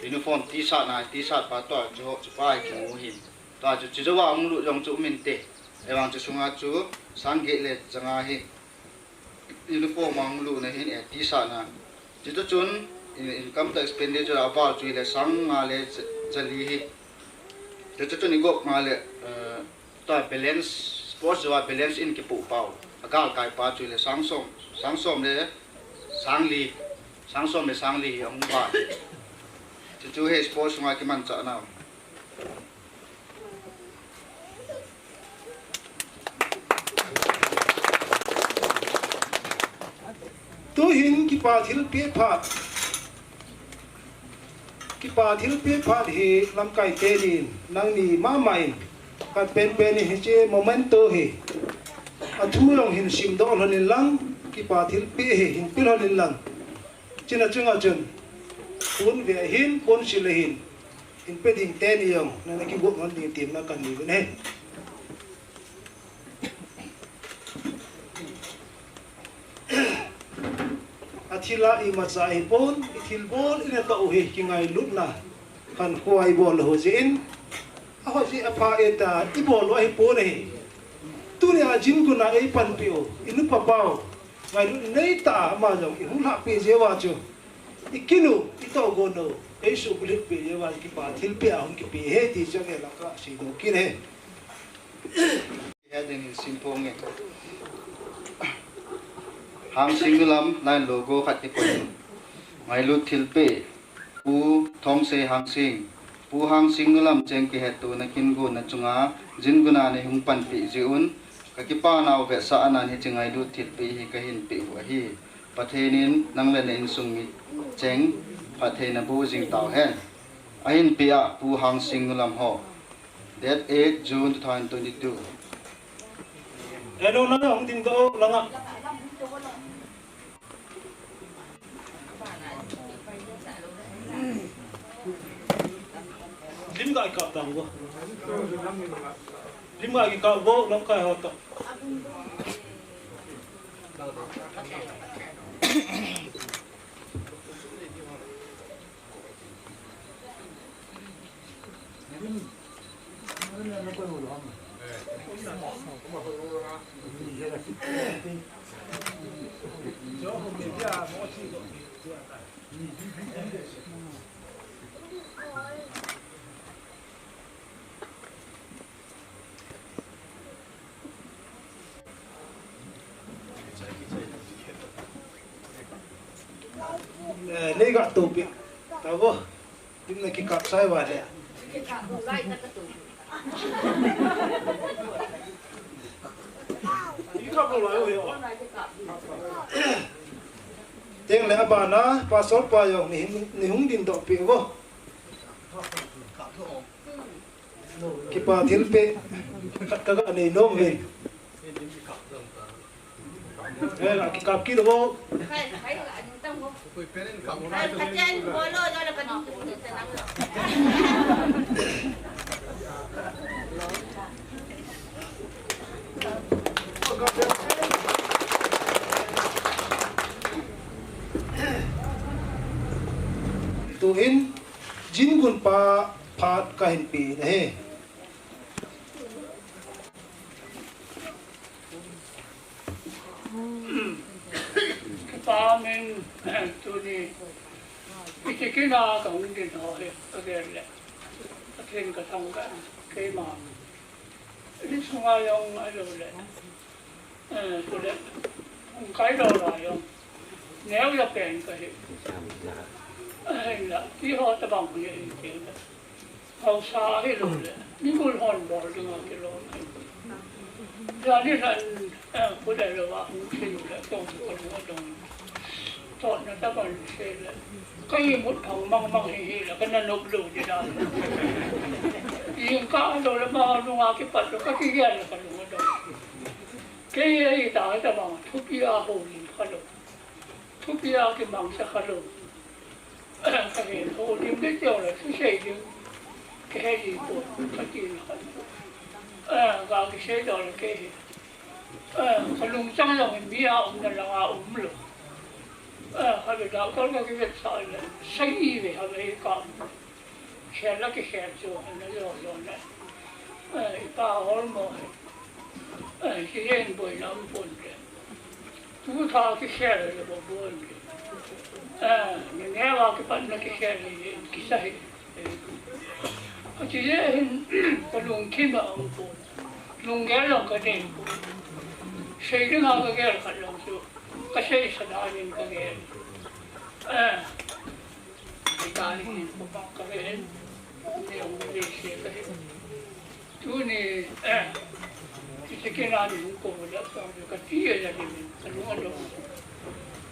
Uniform T-shirt na, T-shirt pa to chu ho chu pa hi kimu hin. To chu chi jo a hung lut jong chu um inte. Evang chu sunga chu sang get le janga hi. Uniform a hung lutna hin e T-shirt na. Chuti chun in, income to expenditure a val chu le sang nga le ja, ja li hi. Chuti chun i gop nga le, eh, ta balance, sports jo a balance in kipu pau. A gal kai pa chu le sang som, sang som le sang li, sang som le sang li hi ahung val. Chu chu he sports nga kimancha na. Tuhin kipa thilpeh phat, kipa thilpeh phat hi lamkai tenin nangni mama in khat penpen in hiche memento hi athu jong hin simdoh lhon in lang, kipa thilpeh hi hin pe lhon in lang. Chuna chunga chun pon ve ahin, pon sil ahin, hin pe ding teni jong nana kigop lhon ding temna kanei uvin ahi. Athil a imacha ahipon, ithilbol inatoh u hi kingailutna khankho a ibol u jeh in, ahoiji apha e ta ibol u ahipon ahi. Tunia jingkah a eipanpi u, inupa pau, ngailut neitah a ama jong ihung lhahpeh jeh uva chu, ikinu, itohgon u, eisuhbulhit peh jeh uva kipa thilpeh a hung kipe ahi ti chu ngeilakha seidoh kit ahi. He ding hin simphong e. Hangsing nulam, line logo khat kipon. Ngailut thilpeh, Pu Thongsei Hangsing. Pu Hangsing nulam cheng kihetto na kingonna chunga, jingkah a nei hung panpi jeh un, kakipa nau vetsahnan hiche ngailut thilpeh hi kahin pe u ahi. Pathen in nang le na insung mi cheng phatthei naboh jing tauhen. Ahin pe a Pu Hangsing nulam ho. Date eight June two thousand twenty-two. Hello, langa, hung ding doh, langa. Lim ga ikap dang go. Lim ga ikap go, lam kai ho to. Eh, nei ga tohpi. Tabo. Lim na kikap sai uva le. Kikap lo lai o he o. Teng le abana, Pastor pa jong nei, nei hung dingdoh peh uvo. Kipa thilpeh khat kaga nei nom uvin. Eh, akikap kit uvo. Tuin, Jingun pa phat kahin pe nahi. Kipa min, tuni, hiche kin a kahung ding ho hi, kagel le, Pathen kathangvah, keima, insunga jong ahilou le, eh, chule, hung kaidoh lai jong, neo ja pen kahi. Ahinla, keiho tobang hi, keiho Haosa ahilou le, migol hon bol dinga kilom ahi. Jani la in, eh, pu le lo a hung sei u le, tong ko lo dong. Totna tobang sei le. Ka imut thang mang mang hi hi le, kana nop lou di dan. Jingkah lou le, ma nunga kipat lou, ka kigel le ka lung dong. Kei hi ita tobang, thupi a houlim kha lou. Thupi a kimangcha kha lou. Kahin houlim le teo le, thusei ding kahe ji poi, kati na khat. Eh, ga kisei doh le kei hi. Eh, kalungchang jong hi mi a umna langa um lou. Eh, khatvei doctor kakivetsah le, sagi ve khatvei ka um. Khel la kikhel chu, ana jo jo le. Eh, ipa hol mo hi. Eh, kijen boina um pon le. Tu tha kikhel le bo bon le. Eh, ni neo a kipatna kikhel le, kisa hi. Eh, kati le hin, kalungthim a um pon. Lunggel jong kanei pon. Sei dinga kagel khat jong chu, kaseisa dan in kagel. Eh, Itali hin, kopang kaven, ni ong ni se kahi. Tuni, eh, kichekina ni hung ko la, kati a ni min, kalung adong.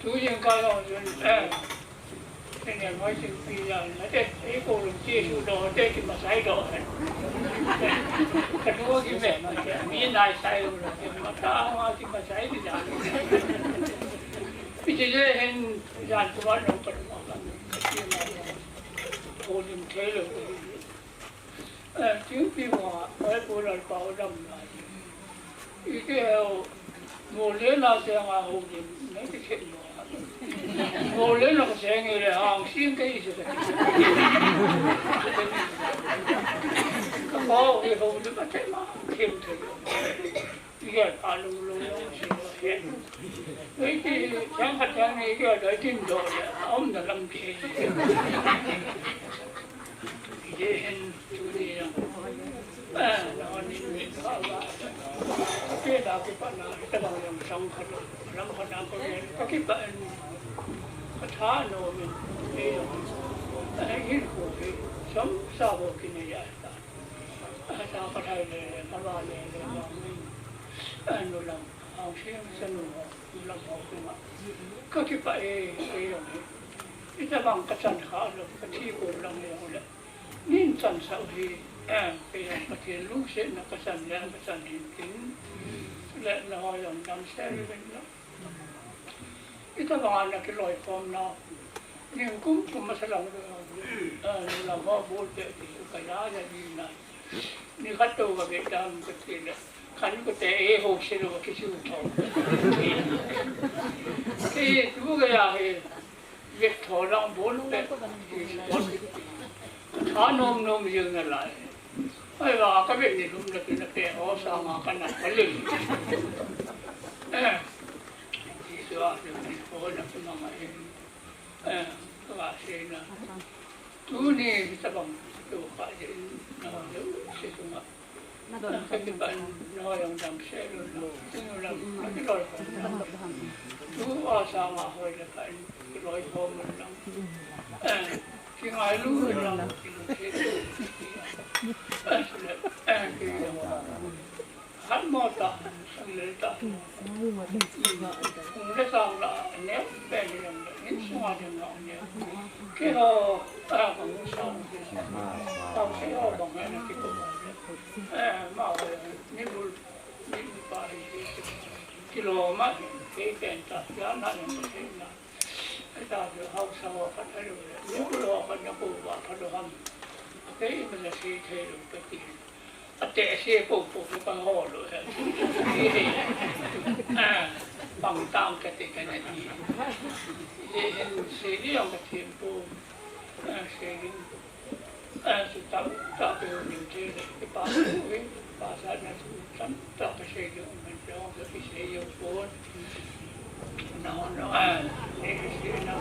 Tu jingkah jong, eh, kene moi sing pi la, na te, ei ko lung Jesu doh te, kimasai doh. Kalung kive, mi nai sai lo, kimata ma kimasai di la. Kiche le hin, Jan tuan jong kalung a kan, kati ma jong, houlim thei lou. Eh, thingpi ma, eh, pu Lalpao dam na. Ite ho, mo le na se nga houlim, na ti khet mo. Mo le na se nge le hang sing ke ise ka. Ka mo ke houlim a te ma, khem thei lou. Igel pha lou lou lou si lou si. Ei ti, chang khat chang ni igel doi tin do le, aum na lam si. Ije hin chu ni ya. Eh, na ni ni ka ba. Ke da ke pa na, ke ba yang sang khat lou. Lam khat na ko ni, ka ke pa ni. Ka tha no ni. Eh, eh, hin ko ni. Sam sa ko ki ni ya. Asa Pathai le, Ava le, le, anu lam, Aung San Suu, nu lam ho kuma. Ka kipah e, e jong e. Itobang ka chan kha lou, ka thi ko lang e jong le. Nin chan sa u hi, e jong Pathen lungsetna ka chan le, ka chan hin tin. Le na ho jong dam se le la. Itobang a na kiloikhom nau. Nikum kum masa lang, eh, lang ho bol te ti ka ja ja ni na. Ni khat to ka ve dam ka ti le. Kan ko te e ho se lo ki su tho. Ki tu ka ja he. Ve tho lang bol te. Tha nom nom jing na lai. Ai va ka ve ni lum na ki na pe ho sa ma ka na ka le. Eh. Jesu a, Jesu a, Jesu a, eh, ka sei na. Tuni, tabang, tu ka je, na, se tu ma. Na, ka ti ban, na, yang dam se lu na. Tinu lam, na, ki loi ko. Tu a sa ma hoi le ka, ki loi ko mo na. Eh, ki ngai lu na, ki lu se. Eh, se le, eh, ki Khat mo ta, sang le ta. Hung le sang la, ne, pen le yang le. Nga ding nga ne. Kei ho, a, ka mu sa. Ka se ho bang na ki ko. Eh, ma ho, ni bul, ni bul pa hi. Kilo ma, kei pen ta, ya na ne ko se na. Ai ta, hausa ho ka ta lo. Ni bul ho ka na ko ba ka lo ham. Kei ma na se the lo ka ti. Ate se po po po ka ho lo he. Hi he. Ah, pang tang ka te ka na ni. Ye he se ni ang ka thiem po. Ah, se ni. Ah, se ta ta pe ni te ke pa po he. Pa sa na su san ta ka se ni ang ka se yo po. No, no, ah, ni ke se na.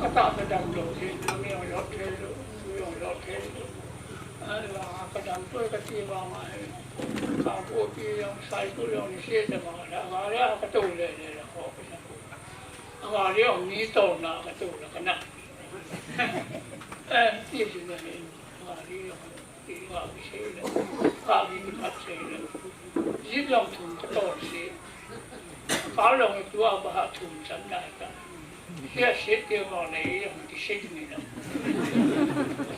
Ka ta ka dam lo se, no mi lo te lo, lo lo te lo. Ala, ka dam to ka ti vang a, ka ko pi jong, sai ko jong ni se ta ma la, ma la ka to le le la ko ka sa ko. Ma la jong ni to na ka to la ka na. Eh, ti si na ni, ma la jong ti ma ki se le, ka ki ki pat se le. Ji jong thum ka to se. Ka long tu a ba ha thum chan na ka. Sia se te mo nei jong ti se ni na.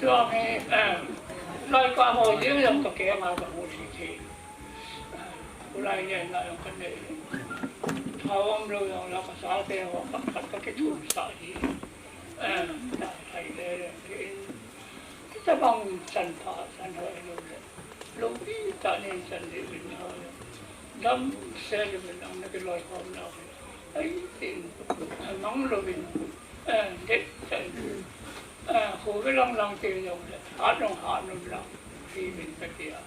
Tua me, eh, lai ka ho jeng jong ka ke ma ka mu si te. Kulai ne na jong ka nei. Thao am lo jong la ka sa te ho ka, ka, ka ke thum sa ji. Eh, na thai le le ke. Kita bang chan pha, chan ho lo le. Lo pi ta ne chan le le ho le. Dam se le le ang na ke loi khom na. Ai tin, mang lo bin. Eh, det chan. Eh, ho ve lang lang te jong le. Ha long ha nom lang. Pi min ka tia.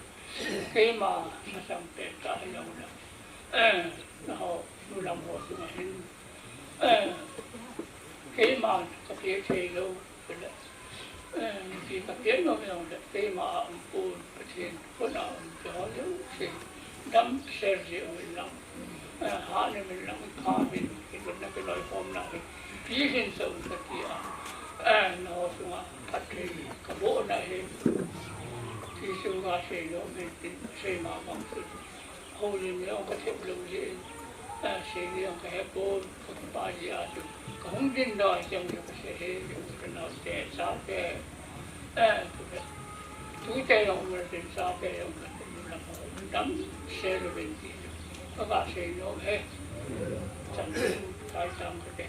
Keima masang pet ka jong le. Eh, na ho, nu lam ho tu ma hin. Eh, keima ka pe thei lo. Kei le, eh, mipi ka pian nom jong le, keima a um pon, Pathen khut a um te ho jouse, dam sel jeh un lang, eh, ha ne min lang, kha min, kilutna kiloikhomna hi, pi hin sa un ka ti a, eh, na ho sunga phatthei ka boh na hi, Jesu ka sei nom hin tin, sei ma bang tin. Houlim jong ka thep lou jeh in, a, sei jong ka he pon, ka kipah jeh a chu. Ka hung ding doh a jong chu ka sei e, jong ka naote, chate, a, tute jong um le tin, chate jong ka tin, dam sel uvin ti chu. Ka ga sei nom e. Chan chu, kai tam ka te.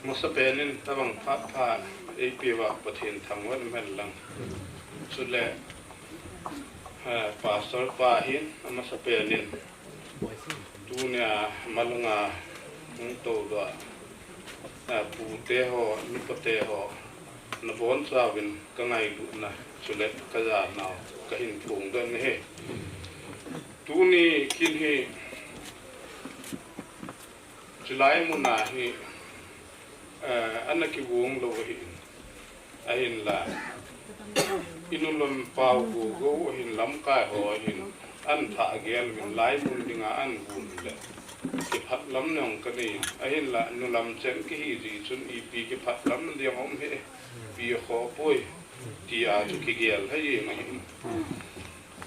Masapen in tabang phat phat eipeuva Pathen thangvah in umhen lang. Chule, eh, Pastor pa hin amasapen in tunia malunga hung toudoh a, eh, pute ho, nupate ho, nabonchauvin kangailutna chule kajanau kahin phongdoh in ahi. Tuni kin hi chulai muna hi, eh, ana kigong lou ahin, ahinla, inu lam pao gogou ahin, lamkai ho ahin, an thah gel uvin, laimun dinga an gon le kiphat lam jong kanei, ahinla, nu lam chen kahi jeh chun ipi kiphat lam ding um hi, pi kho poi, tia chu kigel lhai jeng ahin.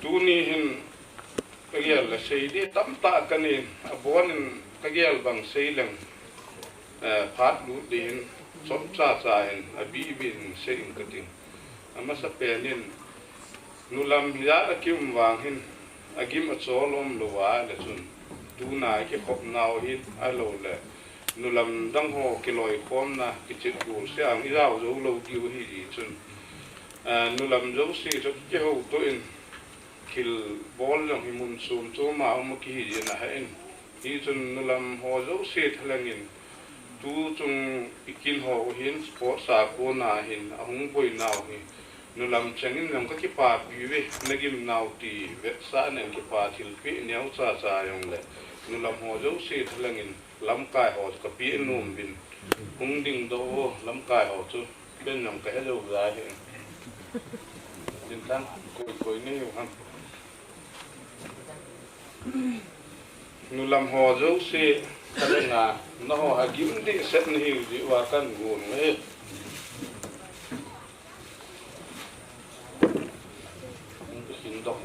Tuni hin, kagel le sei ding tamtah kanei, abonin kagel bang sei leng, eh, phat lut ding hin, chomcha cha in, abih bih in sei in kating. Amasapen in, Nulam hijat a kium vang hin, agim achol umlou a le chun, tuna kikhopnau hin, ahilou le, nulam dang ho kiloikhomna, kichep gol se ang ijao jou lou diu hi chun, eh, nulam jouse chu kihouto in, thil bol jong hi mun chom chom a um kihi jin ahin. Hichun nulam ho jouse thalheng in, tuchung ikin ho hin sports a kona hin ahung boinau hi nulam chengin jong kakipapi uve, nagimnau ti vetsahnan kipa thilpeh neocha cha jong le nulam ho jouse thalheng in lamkai ho kapeh nom uvin. Hung dingdoh o lamkai ho chu. Ken jong kahe jou jai hi. Tin tan koi koi nei u ham. Nulam ho jouse, kalenga, naho ha gim dehset nahiu jeh uva kagon e. Hin dok.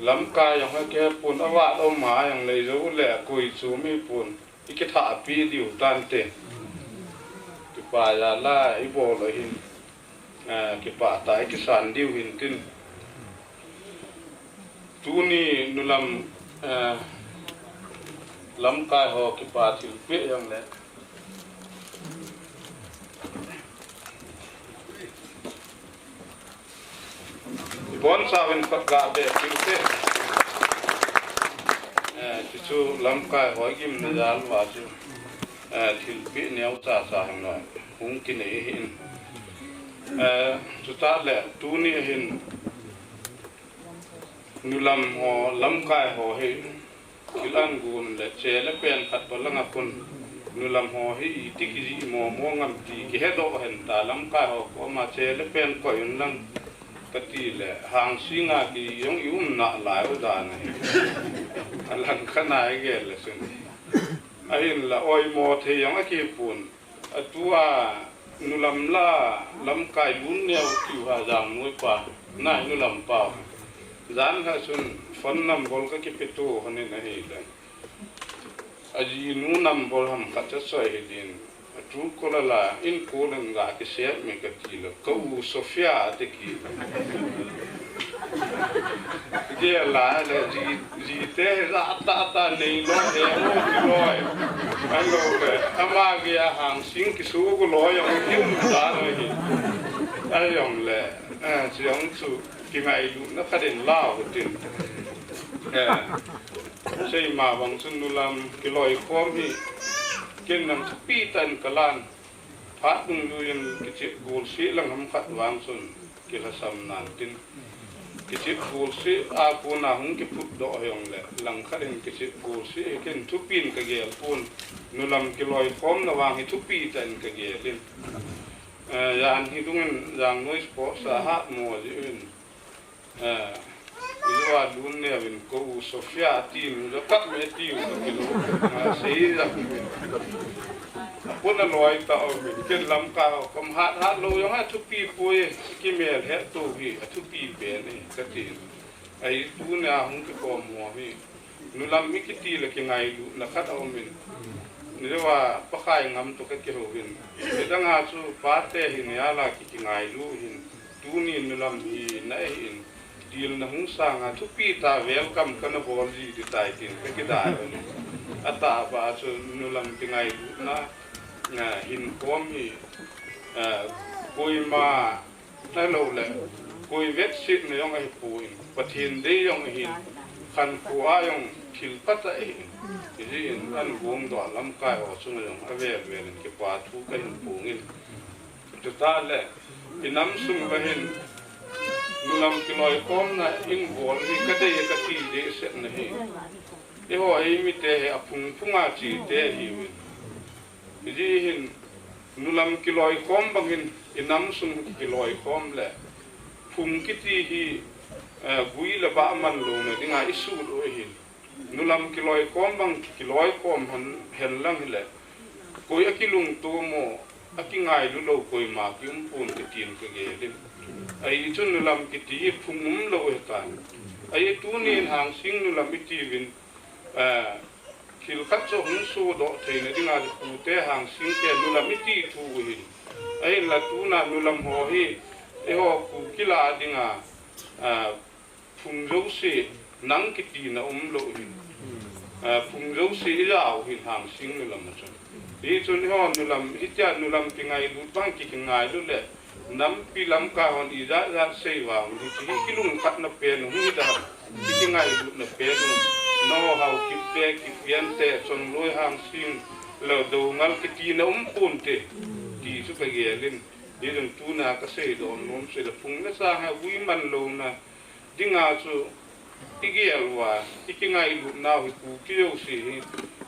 Lamkai jong ha kei pon, avat um a jong lei jou le koi chu mi pon, ikithahpi diu tante. Kipa jal a ibol u hin, eh, kipah tah a ikisan diu hin tin. Tuni nulam, eh, lamkai ho kipa thilpeh jong le. Ibonchauvin phat gah be thilpeh. Eh, chuchu lamkai ho gimna jal uva chu, eh, thilpeh neocha cha hin hung kinei ahin. Eh, chutah le tuni ahin nulam ho, lamkai ho hi thil agon le che le pen khat bou langa khun nulam ho hi iti kijih momo ngam ti kihedoh hen ta, lamkai ho koma che le pen koi un lang kati le, hangsinga kijih jong i um nalai u dan ahi. Alangkhat a igel le chun, ahinla oimo thei jong akipon. Atua nulam la lamkai lun neo tiu ha Jangnoi pa, nai nulam pa. Jan ha chun phone number kakipeto honin ahile, ajinu number ham khat achoi hidin, a Truecaller la in call in ga kisem me kati le, ka u Sophia ati ki. Gel a le ji, jite hi ja tah tah nei lou, he lou, ti lou. Ahilou le, ama gei a hangsing kisugu lou jong kium ta lou hi. Ahijongle, eh, chujong chu kingailutna khat in lau tin. Eh, seima bang chun nulam kiloikhom hi ken jong thupi tah in kalan. Phat dungjuiyin kichep golseh lang ham khat vang chun kilhasam nan tin. Kichep golseh a kona hung kiphutdoh hijongle, langkhat in kichep golseh hi ken thupin kagel pon. Nulam kiloikhomna vang hi thupi tah in kagel in. Eh, jan hi dungin Jangnoi Sports a hatmo jeh in. Eh, ijou a lun neovin ka u Sophia ati nu, ja kap me tiu ka kilou. Ah, sei ja. Apun aloi tah umin, ken lamkai ho kom hat hat lou jong athupi poi, kimel hetto hi athupi pen e, kati. Ahi tunia hung kikhom ho hi. Nulam mi kiti le kingailutna khat aumin. Nilou a Pakai ngam toh kakihouvin. Nidang a chu pate hi nia la ki, kingailu hin. Tuni nulam hi na ahin. Tilna hung sanga thupi tah welcome kana bol ji ding tai tin kakidai un. Atahbeh a chu nulam kingailutna, ah, hin khom hi, ah, koima Ahilou le, koi vetsetna jong ahipoi, Pathen dei jong ahin, khankho a jong thil phatah ahin, hijeh in an gongdoh lamkai ho chunga jong avel vel in kipa thu kahin phongin. Chutah le, inam sung le hin, nulam kiloikhomna in bol hi kadei kati dehset nahi. Eiho eimite hi aphung phunga chite ahiuvin. Hijeh hin nulam kiloikhom bang hin inam sung kiloikhom le phung kiti hi, eh, gui le bah man louna dinga isut u ahin. Nulam kiloikhom bang kiloikhom hen, hen lang hile koi akilungto mo, akingailu lou koima kium ponte tin kagelin. Ahi chun nulam kiti hi phung umlou ahitan. Ahi tunin Hangsing nulam itiuvin, eh, thil khat chu hung sodoh theina dinga pute Hangsingte nulam iti thu u ahin. Ahinla tuna nulam ho hi eiho Kuki lah a dinga, eh, phung jouse nang kitina umlou hin. Eh, phung jouse ijao hin Hangsing nulam a chun. Hichun eiho nulam, hitia nulam kingailut bang ki, kingailu le nampi lamkai hon ijat jat sei vang u hiche hi kilungkhatna pen u hidam, kikingailutna pen u. Nangho Haokip te, Kipian te, Chongloi, Hangsing, le Doungel kitina um ponte ti chu kagelin. Hichun tuna kaseidoh nom chu le phung le chang hi gui man louna dinga chu igel uva, ikingailutnau hi Kuki jouse hi,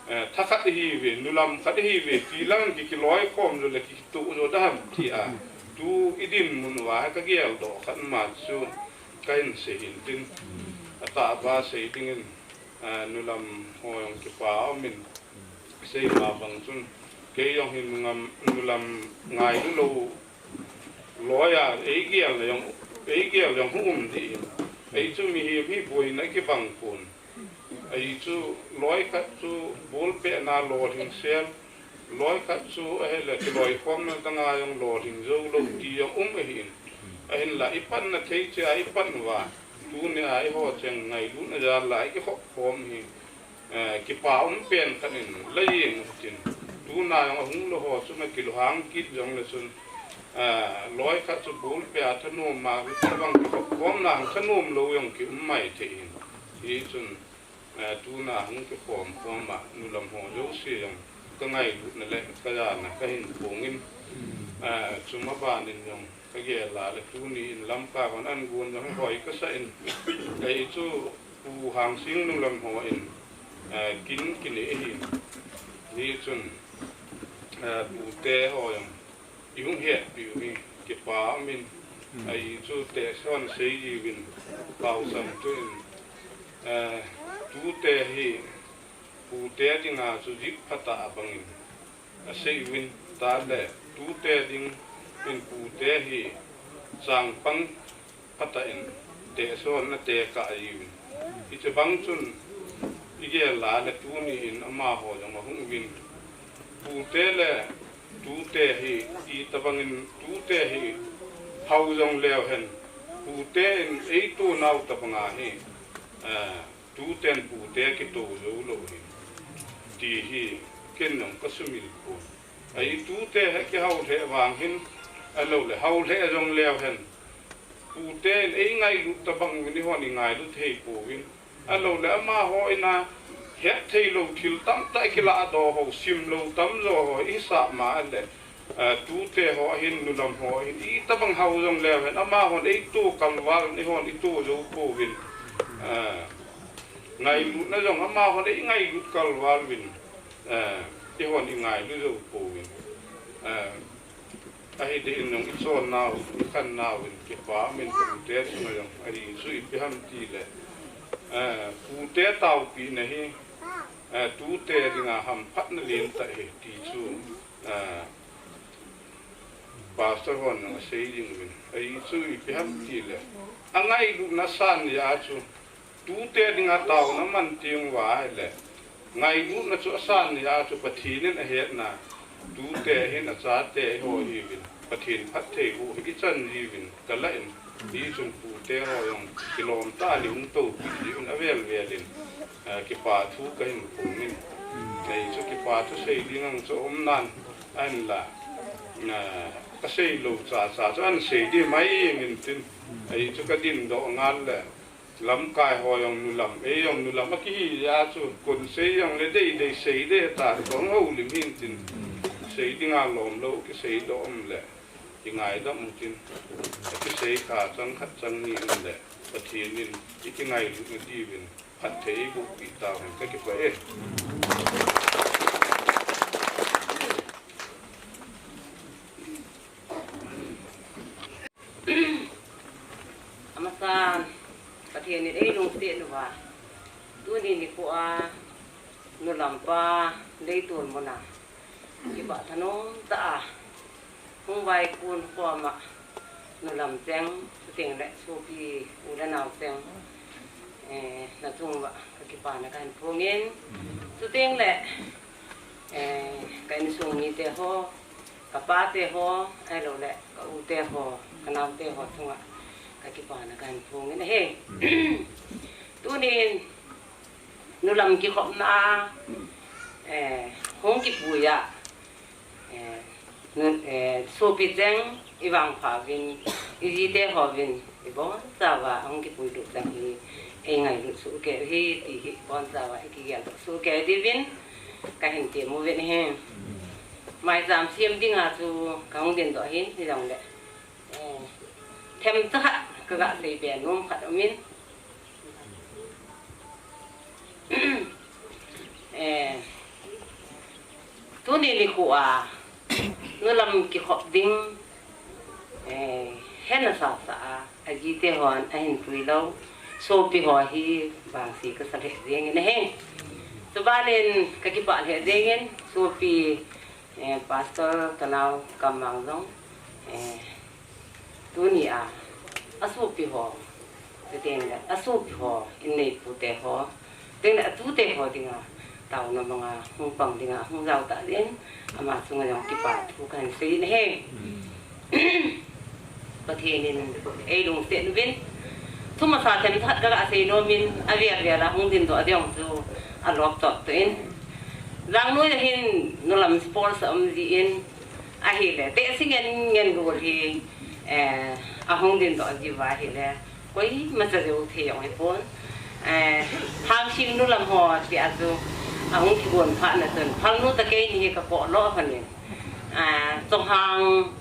eh, thakhat ihiuve, nulam khat ihiuve ti lang kikiloikhom jou le kikitoh jou dam tia tu idinmun uva hi kageldoh khat ma chu kahin sei hin tin, atahbeh sei dingin, eh, nulam ho jong kipa umin, seima bang chun kei jong hin nulam, nulam ngailu lou loiya eigel jong, eigel jong hung um ding. Ahi chu mihem hi boina kibang pon. Ahi chu loi khat chu bolpehna lolhing sel, loi khat chu ahile kiloikhomna danga jong lolhing jou lou ti jong um ahin. Ahinla ipanna thei chea ipan uva, tunia eiho cheng ngailutna jal a ikikhop khom hi, eh, kipa um pen khat in la jeng u hitin. Tuna jong ahung lou ho chun akilunghang kit jongle chun, eh, loi khat chu bolpeh a thanoma, hitabang kikhop khomna thanom lou jong kium maithei in. Hichun, eh, tuna hung kikhom khom a nulam ho jouse jong kangailutna le kajana kahin phongin, eh, chuma banin jong kagel a le tuni in lamkai hon an gon jong hoi kasah in, ahi chu Pu Hangsing nulam hon, eh, kin kinei ahin. Hichun, eh, pute ho jong ihung hetpiu hi kipa umin, ahi chu tehse hon sei jiuvin, pausam tuin, eh, tute hi pute dinga chu jik phatah bangin asei uvin, tale tute dingin pute hi changpang phatah in tehse hon ana tekah jiuvin. Hiche bang chun igel a le tuni in amaho jong ahung uvin. Pute le tute hi, itabangin tute hi hao jong leu hen, pute in eitonau tabanga hi, eh, tuten pute kito jou lou hi, ti hi ken jong kasumil pon. Ahi tute hi kihao lheh vang hin, ahilou le hao lheh jong leu hen, pute in eingailut tabang uvin eihon ingailu thei pouvin. Ahilou le amaho in ahet theilou thil tamtah kiladoh ho, simlou tamjo ho ihisap ma le, eh, tute ho ahin, nulam ho ahin, itabang hao jong leu hen, amahon eito kalval uvin, eihon ito jou pouvin. Eh, ngailutna jong amahon eingailut kalval uvin, eh, eihon ingailu jou pouvin. Eh, ahi deh in jong ichonnau, ikhannau in kipa umin pute chunga jong, ahi chu ipi ham tile, eh, pute taopina hi, eh, tute dinga hamphatna lentah ahi ti chu, eh, Pastor hon jong asei jing uvin. Ahi chu ipi ham tile, angailutna asan jeh a chu tute dinga taona aman teng uva ahile, ngailutna chu asan jeh a chu Pathen in ahetna, tute hin achate eiho hiuvin, Pathen phattheiboh hi ichan jiuvin kalah in, hichun pute ho jong kilom tah in eihung toupi jiuvin avel vel in, eh, kipa thu kahin phongin. Ahi chu kipa thu sei ding ang chu aum nan, ahinla, eh, kasei lou chacha chu ahin sei ding mai jeng intin, ahi chu kadindoh ngal le, lamkai ho jong nulam, ei jong nulam akihi jeh a chu, kon sei jongle deidei sei ding ta, kong houlim hintin, sei dinga lomlou kiseidoh um le, kingaidam utin, akisei kha chang khat chang ni um le, Pathen in ikingailutna diuvin, Phatthei boh peh tauhen, kakipah e. Amasan, Pathen in eilungset uva, tuni nikho a, nulam pa, leitol muna kipah thanom tah a hung vaikon khom a, nulam cheng, chuteng le sopi u le nao cheng, eh, nachung uva kakipana kahin phong in, chuteng le, eh, ka insung mite ho, kapa te ho, ahilou le ka u te ho, ka nao te ho chunga kakipana kahin phong in ahi. Tunin nulam kikhopna a, eh, hung kipui a, eh, nu, eh, sopi cheng ivangpha uvin, iji te ho uvin, ibonchauva hung kipui lut cheng hi, eingailut soh kei u hi, ti hi bonchauva ikigel soh kei diuvin, kahin tem uvin ahi. Maicham sem dinga chu kahung dingdoh ahin, hijongle, eh, themcha khat kaga seibe nom khat aumin. Eh, tuni nikho a, nulam kikhop ding, eh, hena sasa a, aji te hon ahin pui lou, sopi ho hi vangse kasa lheh jengin ahi. Chubanin kakipah lheh jengin, sopi, eh, Pastor kanao Kammang jong, eh, tuni a, asopi ho, chuteng le asopi ho, inneipu te ho, chuteng le atu te ho dinga, taona manga hung pang dinga, hung jao tah jeh in, ama chunga jong kipa thu kahin sei in ahi. Pathen in eilungset uvin, thumasa themcha khat kaga sei nomin, avel vel a hung dingdoh ding chu alop chot toh in. Jangnoi a hin nulam sports aum jin, ahile, tehse ngen ngen gol hi, eh, ahung dingdoh jiuva ahile, koimacha jou thei jong hipon. Eh, Hangsing nulam ho tia chu ahung kigon phatna chun, phalnu tah keini hi kapoh lou lhonin, eh, Chonghang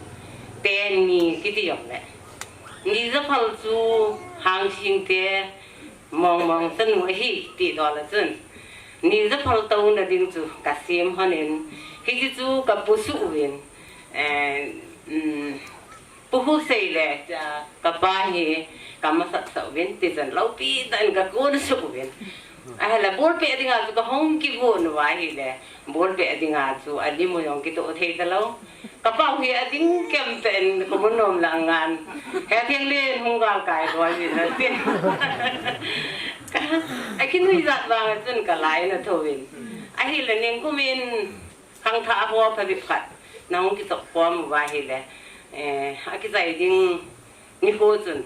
teni kiti jongle, Nijaphal chu Hangsing te mong mong chanu ahi ti dola chun, Nijaphal touna ding chu kasem lhonin, hiche chu kapusuh uvin, eh, um, Pu Husei le, ah, kapa hi kamasat sah uvin, tichun loupi tah in kakon suh uvin. Ahile, ball pet dinga chu kahung kigon uva ahile, ball pet dinga chu alim u jong kitoh thei talou. Kapau hi ading kemtah in kamu nom lang ngan. Hethenglin hung galkai loi uvin atin. Ka, akinuijat vang chun kalai in athouvin. Ahile ningkumin khangthah ho phabep khat nahung kichop khom uva ahile, eh, akichai ding nikho chun,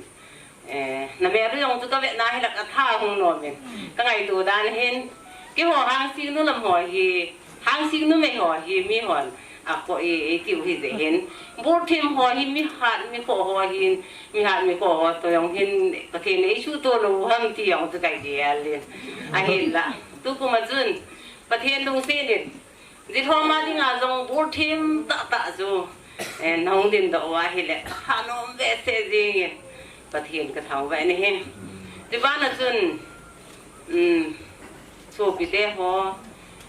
eh, namel u jong chu kavetna hile katha hung nomin. Kangaito dan hin, keiho Hangsing nulam ho hi, Hangsing numei ho hi mihon akoh e, eitiu hijeh hin, ball them ho hi mihat mikhoh ho hin, mihat mikhoh ho toh jong hin Pathen in eisuhto lou ham ti jong chu kagel in. Ahinla, tukum a chun Pathen lungset in, jilhom a dinga jong ball them tahtah chu, eh, nahung dingdoh uva ahile, phanom behseh jengin, Pathen kathangvah in ahi. Chubana chun, um, sopite ho,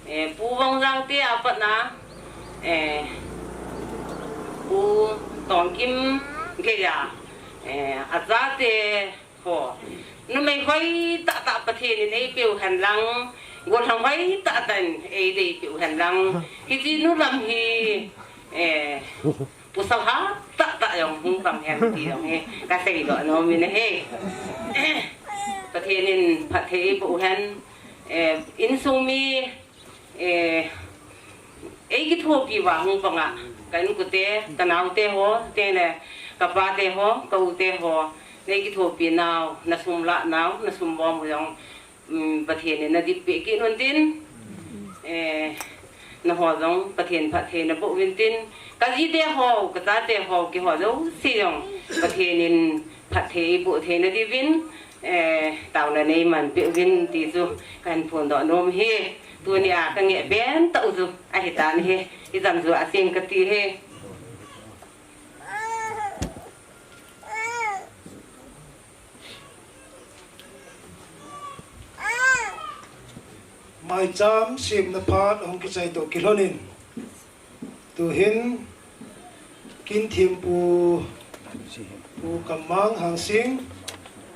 eh, Pu Vongjang te apatna, eh, Pu Tongkim geiya, eh, achate ho, numei hoi tahtah Pathen in eipeu henlang, gollhang hoi tahtah in eideipeu henlang, hiche nulam hi, eh, pasal hat tahtah jong hung pang hen ti jong hi kaseidoh nomin ahi. Pathen in phatthei eiboh hen, eh, insung mi, eh, eikithopi uva hung panga, ka inkote, kanaote ho, chuteng le kapate ho, ka ute ho, neikithopi nau, nasum lah nau, nasum bom u jong, um, Pathen in nadip peh kit un tin, eh, nangho jong Pathen phatthei naboh uvin tin, kajite ho, kachate ho, keiho jouse jong Pathen in phatthei eiboh theina diuvin, eh, taona neiman peh uvin ti chu kahin phondoh nom ahi. Tunia kangeh ben tah u chu ahitan ahi, ichan chu aseng kati ahi. Maicham semna phat ahung kichai toh kilhonin, tuhin Kinthempu Pu Kammang Hangsing,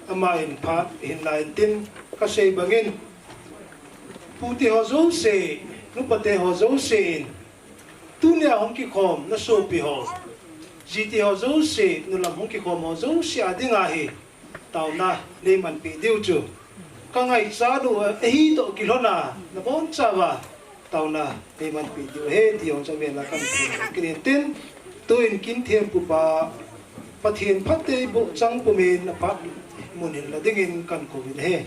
aman phat hin laitin, kasei bangin, pute ho jouse, nupate ho jouse in, tunia hung kikhom nasopi ho, jite ho jouse, nulam hung kikhom ho jouse adinga hi taona neimanpi diu chu kangaichat u ahi toh kilhona, nabonchauva taona neimanpi diu ahi ti jong chu avel a kahin thum kit in tin, tuin Kinthempu pa Pathen phattheiboh chang pumin aphat mun hin la dingin kahin kouvin ahi.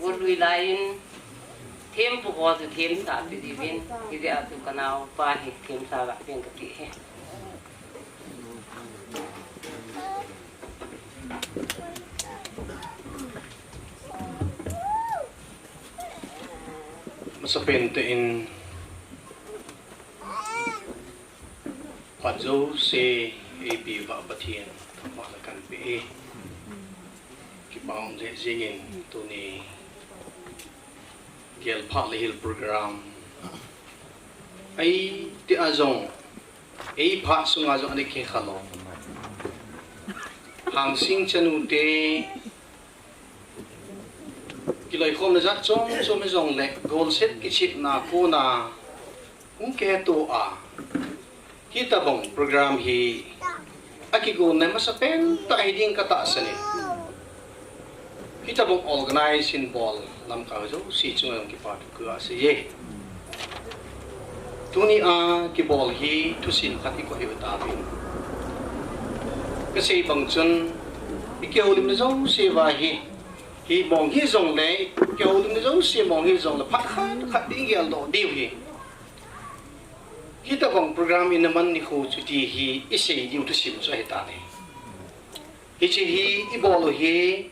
Golui laiyin thempu ho chu themsah peh diuvin, hijeh a chu kanaopa hi themsah peh in kati ahi. Masapen tah in phat jouse eipeuva Pathen thangvahna kahin pe e. Kipa um jeh jengin tuni Gelphah le Hil program ahi tia jong, ei phat sunga jong ana kikhelou. Hangsing chanu te kiloikhomna jat chom chom hijongle, golset kichepna kona hung kihetoh a, hitobang program hi akigonna masapen tah hiding katahsan e. Hitobang organize hin bol lamkai jouse chunga jong kipa thu kaga sei e. Tunia kibol hi thusim khat ikoi u tauvin, kasei bang chun, ikihoulimna jouse uva hi, hi mong hijongle, kihoulimna jouse mong hijongle, phat khat khat ding igeldoh diu hi, hitobang program ina man nikho chu ti hi isei diu thusim chu ahitan ahi. Hiche hi ibol u hi,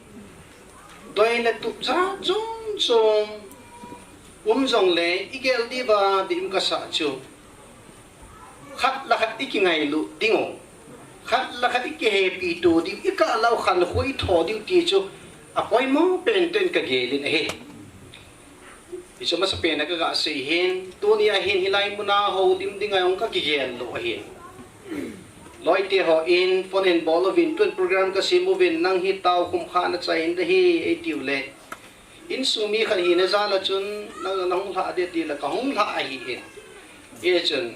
doi le tup jat chom chom um jongle, igel diuva deium kasah chu, khat le khat ikingailut diu, khat le khat ikihepi to diu, ikah lah u khankho itho diu ti chu apoimo pen tah in kagel in ahi. Hichu masapen a kaga sei hin, tunia hin hilai muna houlim dinga jong kakigel lou ahin. Loite hon phone hin bol uvin, tun program kasem uvin, nang hi tao khum kha nachai in ahi eitiu le, insung mi khat hina jal a chun nang nahung lhah ding tile kahung lhah ahin. Hichun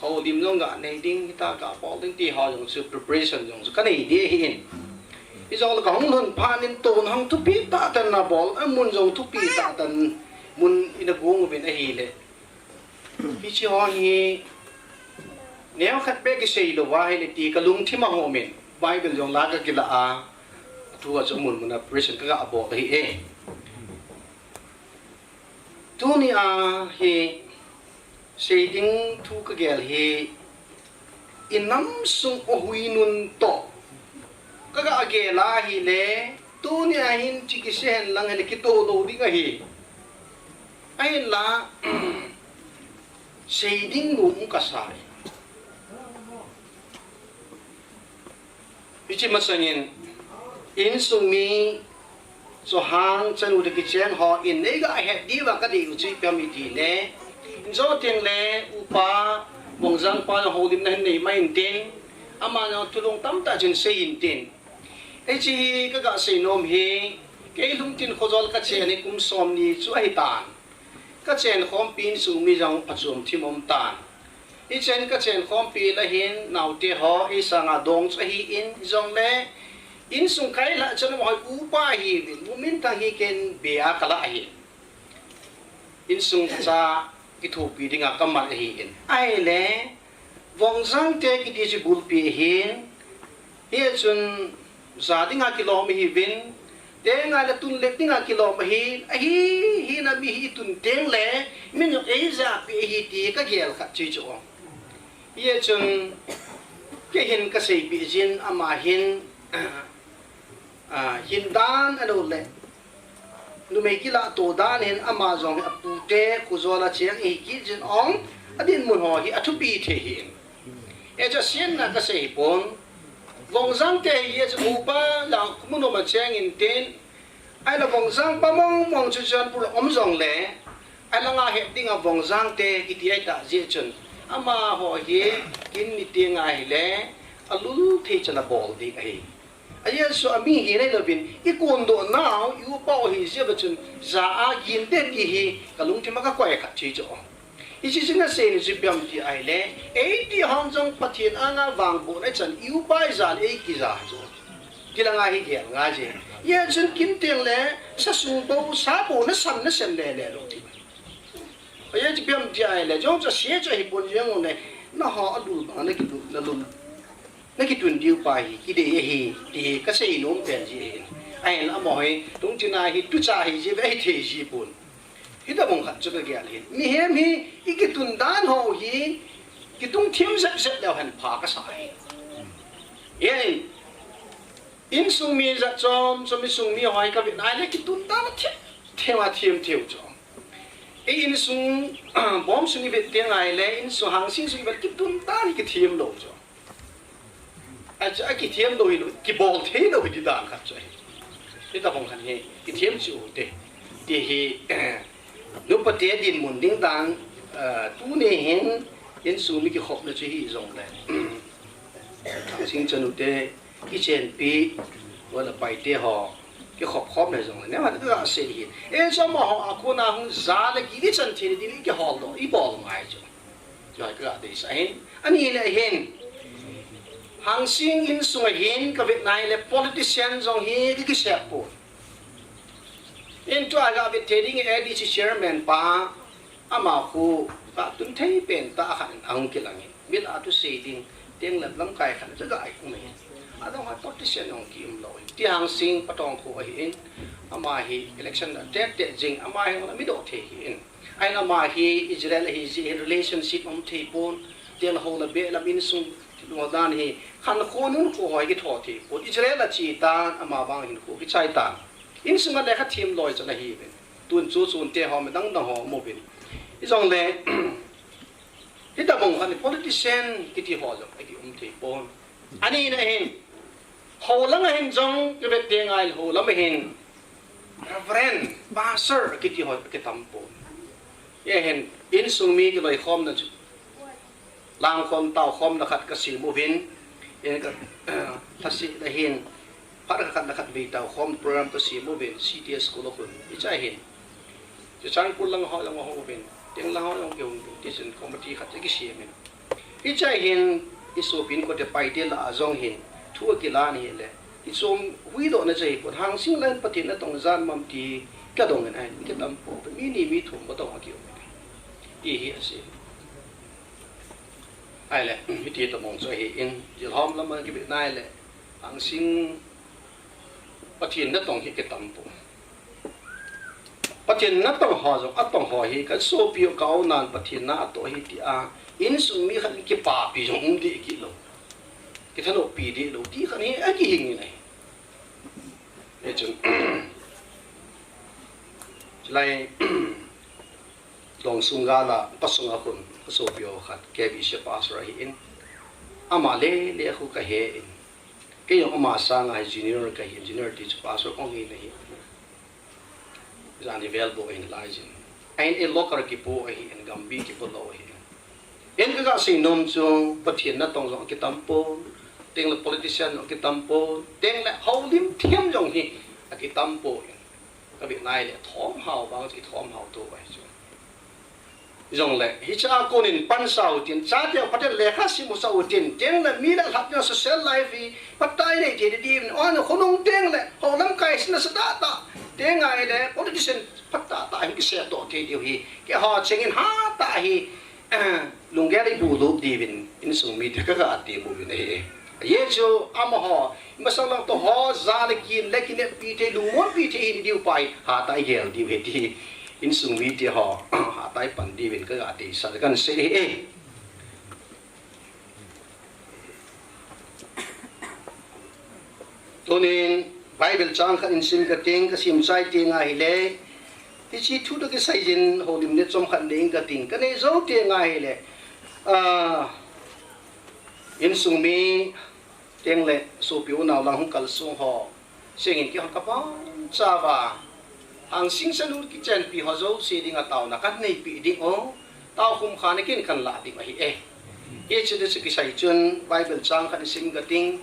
houlim jong ganei ding, hita gabol ding ti ho jong chu preparation jong chu kanei ding ahin. Hijongle kahung lhun phat in tun hung thupi tahtah in nabol a mun jong thupi tahtah in mun ina gong uvin ahile, hiche ho hi neokhat beh kisei louva ahile ti kalungthim a hom in, Bible jong la kakilah a, athu a chu mun mun a preparation kaga bol ahi e. Tunia hi sei ding thu kagel hi, inam sung ohui nun toh kaga gel a ahile, tunia hin hiche kisei henlang hile kitoh lou ding ahi. Ahinla sei ding nom kasa e. Hiche masangin, insung mi, chuleh chanu le kichen hon eiga het diuva kadei u chu ipi ham itile, injo tengle upa Vongjang pa jong houlimna hin nei mai intin, aman jong thulhung tamtah chun sei intin. Hiche hi kaga sei nom hi, kei lungthim khojol kachen hi kum somni chu ahitan. Kachen khompi insung mi jong phachom thim um tan. Hichun kachen khompi lah hin naote ho eisanga dong chu ahin, jongle insung kailhah chun amaho upa ahiuvin, Muminthang hi ken beh a kalah ahi. Insung cha kithopi dinga kaman ahin. Ahile, Vongjang te kiti chu bulpi ahin, hichun ja dinga kilom ahiuvin, tenga le tun le dinga kilom ahin, ahi, hina mi hi tun tengle, min jong eija pi ahi ti kagel khat chu chu. Hichun, Kei hin kaseipeh jin ama hin, ah, hin dan ahilou le numei kilah to dan hin ama jong hi apute khojol a cheng ahi kit jin ong, adinmun ho hi athupi thei ahin. Hiche a sienna kasei hipon. Vongjang te hi hiche upa la mun um a cheng intin, ahile Vongjang pa mong mong chu Churachandpur a um jongle, alang a het ding a Vongjang te kiti ahi tah jeh chun, amaho hi kin ni teng ahile alul thei chan a bol ding ahi. Ajeh chu ami hi nai louvin, i kondoh nau, i upa u hi jeh a chun, ja a gin te ti hi kalungthim a kakoi khat chu chu. Hiche chu nasei ni chu ipi ham ti ahile, eiti hon jong Pathen anga vangbohna ichan, i upa i ja le ei kija chu. Kilang a hi gel ngai je. Hijeh chun kin teng le, sa sung bou, sa bou, nasan, nasan le le lou ti. Ajeh chu ipi ham ti ahile, jong chu ase chu ahipon jeng u le, naha alul bang a nakilul, nalul. Nakitun diu pa hi, kidei ahi, ti hi kasei nom pen ji ahi. Ahin amaho hi, tungchin a hi, tucha hi ji, ve hi thei ji pon. Hitobang khat chu kagel ahi. Mihem hi, i kitun dan ho hi, kitung thim jep jep leu hen pha kasa ahi. Ahin, insung mi jat chom chom, insung mi ho hi kavet nai le kitun dan a thim, thim a thim thim chu. I insung, bom sung i vet teng ahile, insung hangsing sung i vet kitun dan hi kithim lou chu. Achu, akithem lou hilou, kibol thei lou hi ti dan khat chu ahi. Hitobang khat hi, kithem chu te. Ti hi, nupa te dinmun ding dan, ah, tuni hin, insung mi kikhopna chu hi jongle. Hangsing chanu te, kichenpi, wala pai te ho, kikhop khop le jongle. Neo ha, kasei hi. E, chu amaho, akona hung ja le kiti chan thei ding kihol lou, ibol ngai chu. Chu hi kaga deisah ahin. Ani le ahin. Hangsing insung ahin kavet nai le politician jong hi ki, kisep pon. Ahin tua kavet thei ding A D C chairman pa ama khu katun thei pen tah khat in ahung kilang in. Mit a thu sei ding teng le lamkai khat chu ga ai um ahin. Adang ha politician jong kium lou ahin. Ti Hangsing patong khu ahin. Ama hi election a tet tet jing ama hi mi doh thei ahin. Ahin ama hi Israel ahi jeh hin relationship um thei pon, tel ho le beh lam insung thilbol dan hi, khankho nunkho ho hi kitho thei pon, Israel a che tan, ama vang hinkho kichai tan. Insung a lekha them loi chan ahi uvin. Tun chu chun te ho, mi dang dang ho um uvin. Hijongle, hitobang khat hi politician kiti ho jong akium thei pon. Ani na hin, ho lang a hin jong, kivet teng ahile ho lam a hin, Reverend, Pastor, kiti ho, kitam pon. Ahin, insung mi kiloikhomna chu. Langkhom taokhomna khat kasem uvin, ahin ka, lhaseh le hin, phat khat le khat vei taokhom program kasem uvin, C T S school a khun. Hiche a hin. Churachandpur lang ho jong ahung uvin, teng lang ho jong kihung uvin, tichun committee khat kisem in. Hiche a hin, i sopin kote pai te lah a jong hin, thu akilan ahile, i chom huidoh na chu ahipon, Hangsing lang Pathen natong jan mam ti kadong in ahin, kitam pon, mi ni mi thum ba tong akium in. Ti hi asei. Ahile, hiti tobang chu ahin, jilhom lam a kivet nai le, Hangsing Pathen natong hi kitam pon. Pathen natong ho jong, atong ho hi, ka sopi u ka u nan Pathen na atoh hi ti a, insung mi khat in kipapi jong um deh kit lou. Kithanoppi deh lou, ti khat hi, akihing in ahi. Hichun, chulai, Dongsung gal a, pasung a khun, ka sopi u khat, K B C pastor ahin. Ama le, le khu kahe in. Kei jong ama sanga hi junior kahi, junior ti chu pastor kong hi nahi. Jan hi vel bou ahin lai jin. Ahin e locker kipu ahin, gambi kipu lou ahin. Ahin kaga sei nom chu, Pathen natong jong kitam pon, teng le politician jong kitam pon, teng le houlim them jong hi akitam pon. Kavet nai le thomhao vang chu kithomhao to ahi chu. Jongle, hiche a kon in pansa utin, chate u phaten lekha sim u sah utin, teng le mi le lhap ding social life hi, phatah a inei thei ding, ahin khonung teng le, ho lamkai sina sa tah tah, teng ahile, politician phatah tah hin kisep doh thei diu hi, keiho cheng in hatah hi, lunggel ibu lup diuvin, insung mite kaga tem uvin ahi. Ajeh chu amaho, imasan lang toh ho, ja le kin le kineppi thei, lungmonpi thei hi diu pa hi, hatah a igel diu ahi ti. Insung mite ho, hatah a ipan diuvin kaga deisah kahin sei ahi. Tunin Bible chang khat in sim kating, kasim chai teng ahile, hiche thu toh kisai jin houlim nechom khat nei inge kating, kanei jou teng ahile, ah, insung mi teng le sopi unau lang hung kalsong ho, seng in kihon kapan chauva, Hangsing chanu kichenpi ho jouse dinga taona kaneipi ding o, tao khum kha na kin kanla ding ahi e. Hiche toh kisai chun Bible chang khat in sim kating,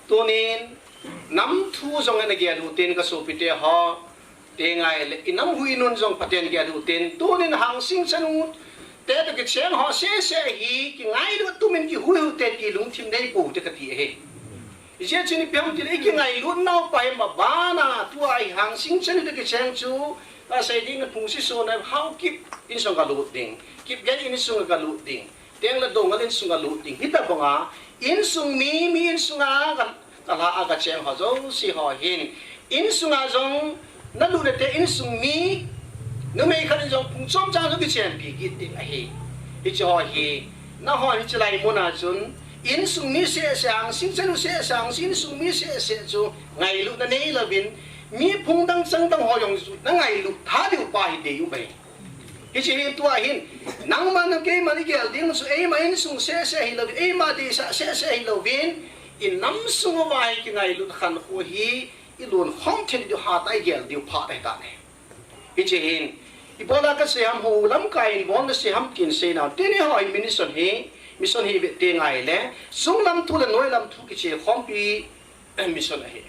tunin nam thu jong ana gel u tin kasopite ho, teng ahile inam huinun jong phaten gel u tin, tunin Hangsing chanu te toh kicheng ho sese hi kingailut tumin kihui u te ti lungthim nei pou te kati ahi. Ijeh chu ipi ham tile, ikingailut nau pa hi mabana, tua hi Hangsing chanu toh kicheng chu, kasei ding na phung sisona hao kip insung galut ding, Kipgen insung galut ding, teng le Doungel insung galut ding, hitabanga insung mi, mi insunga ka, kalha a kacheng ho jouse ho hin, insunga jong nalut nate insung mi, numei khat in jong phung chomcha jong kichenpi kit ding ahi. Hiche ho hi, nahon hiche lai muna chun, insung mi sese, Hangsing chanu sese, Hangsing insung mi sese chu ngailutna neilouvin, mi phung dang chang dang ho jong chu nangailut tha diu pa hi dei um ahi. Hiche hi tua hin, nangman keiman igel ding chu eima insung sese hilouvin, eima deisah sese hilouvin, inam sung uva hi kingailut khankho hi ilon khom thei diu hatah a igel diu phat ahitan ahi. Hiche hin, ibola kasei ham, hou lamkai in bol nasei ham tin seinau, tuni ho hi mission hi, mission hi ve teng ahile, sunglam thu le noilam thu kiche khompi, eh, mission ahi.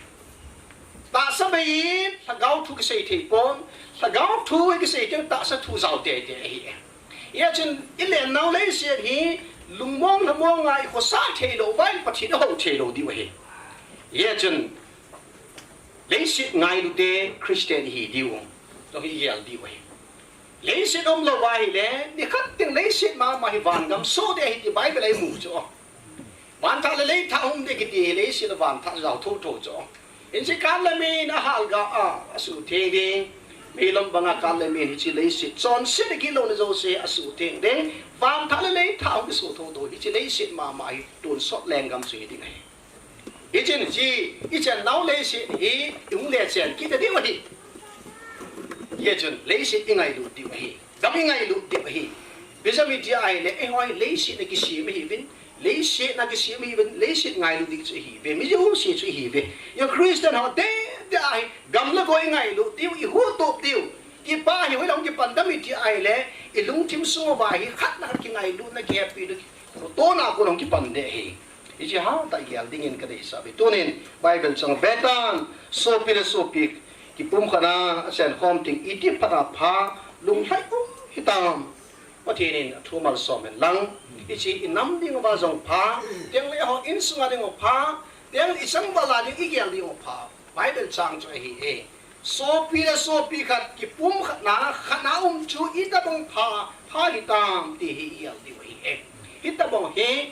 Tahsa bei in lhagao thu kisei thei pon, lhagao thu kisei teng tahsa thu jao teitei ahi. Hijeh chun ilen nau leiset hi lungmong lhamong a ikhosa thei lou uva in Pathen ihou thei lou diu ahi. Hijeh chun leiset ngailute Christian ihi diu, toh hi igel diu ahi. Leiset umlou va ahile, nikhat teng leiset mama hi vangam soh ding ahi ti Bible a imu chu. Vanthah le leithah hung ding kiti hi leiset le vanthah jao thotho chu. Hiche kal le min ahal ga a, asuhtheng ding. Meilom banga kal le min hiche leiset chonset a gilou na jouse asuhtheng ding. Vanthah le leithah hung kisoh thotho hiche leiset mama hi tonsot lenggam chu hiding ahi. Hichun hiche, ichen nau leiset hi, ihung le chen kit diu ahi. Hichun leiset ingailut diu ahi. Gam ingailut diu ahi. Ipi jeh ham iti ahile, eiho hi leiset a kisem ihiuvin, leiset a kisem ihiuvin, leiset ngailut ding chu ihiuve. Mi jouse chu ihiuve. Eiho Christian ho tete ahi, gam le gou ingailut diu, ihuhtup diu. Kipa hi hoilai hung kipan dem iti ahile, ilungthim sung uva hi khat le khat kingailutna kihepi diu, tona kon hung kipan ding ahi. Hiche hatah a igel dingin kadeisah uve. Tunin Bible chang vetan, sopi le sopi kipumkhat a achen khom teng iti phat a pha, lunglhai um hitam. Pathen in athu malsom hen lang. Hiche inam ding uva jong pha, teng le eiho insung a ding uva pha, teng le ichangval a ding igel ding uva pha. Bible chang chu ahi e. Sopi le sopi khat kipumkhat na, khat na um chu itobang pha, pha hitam ti hi igel diu ahi e. Hitobang hi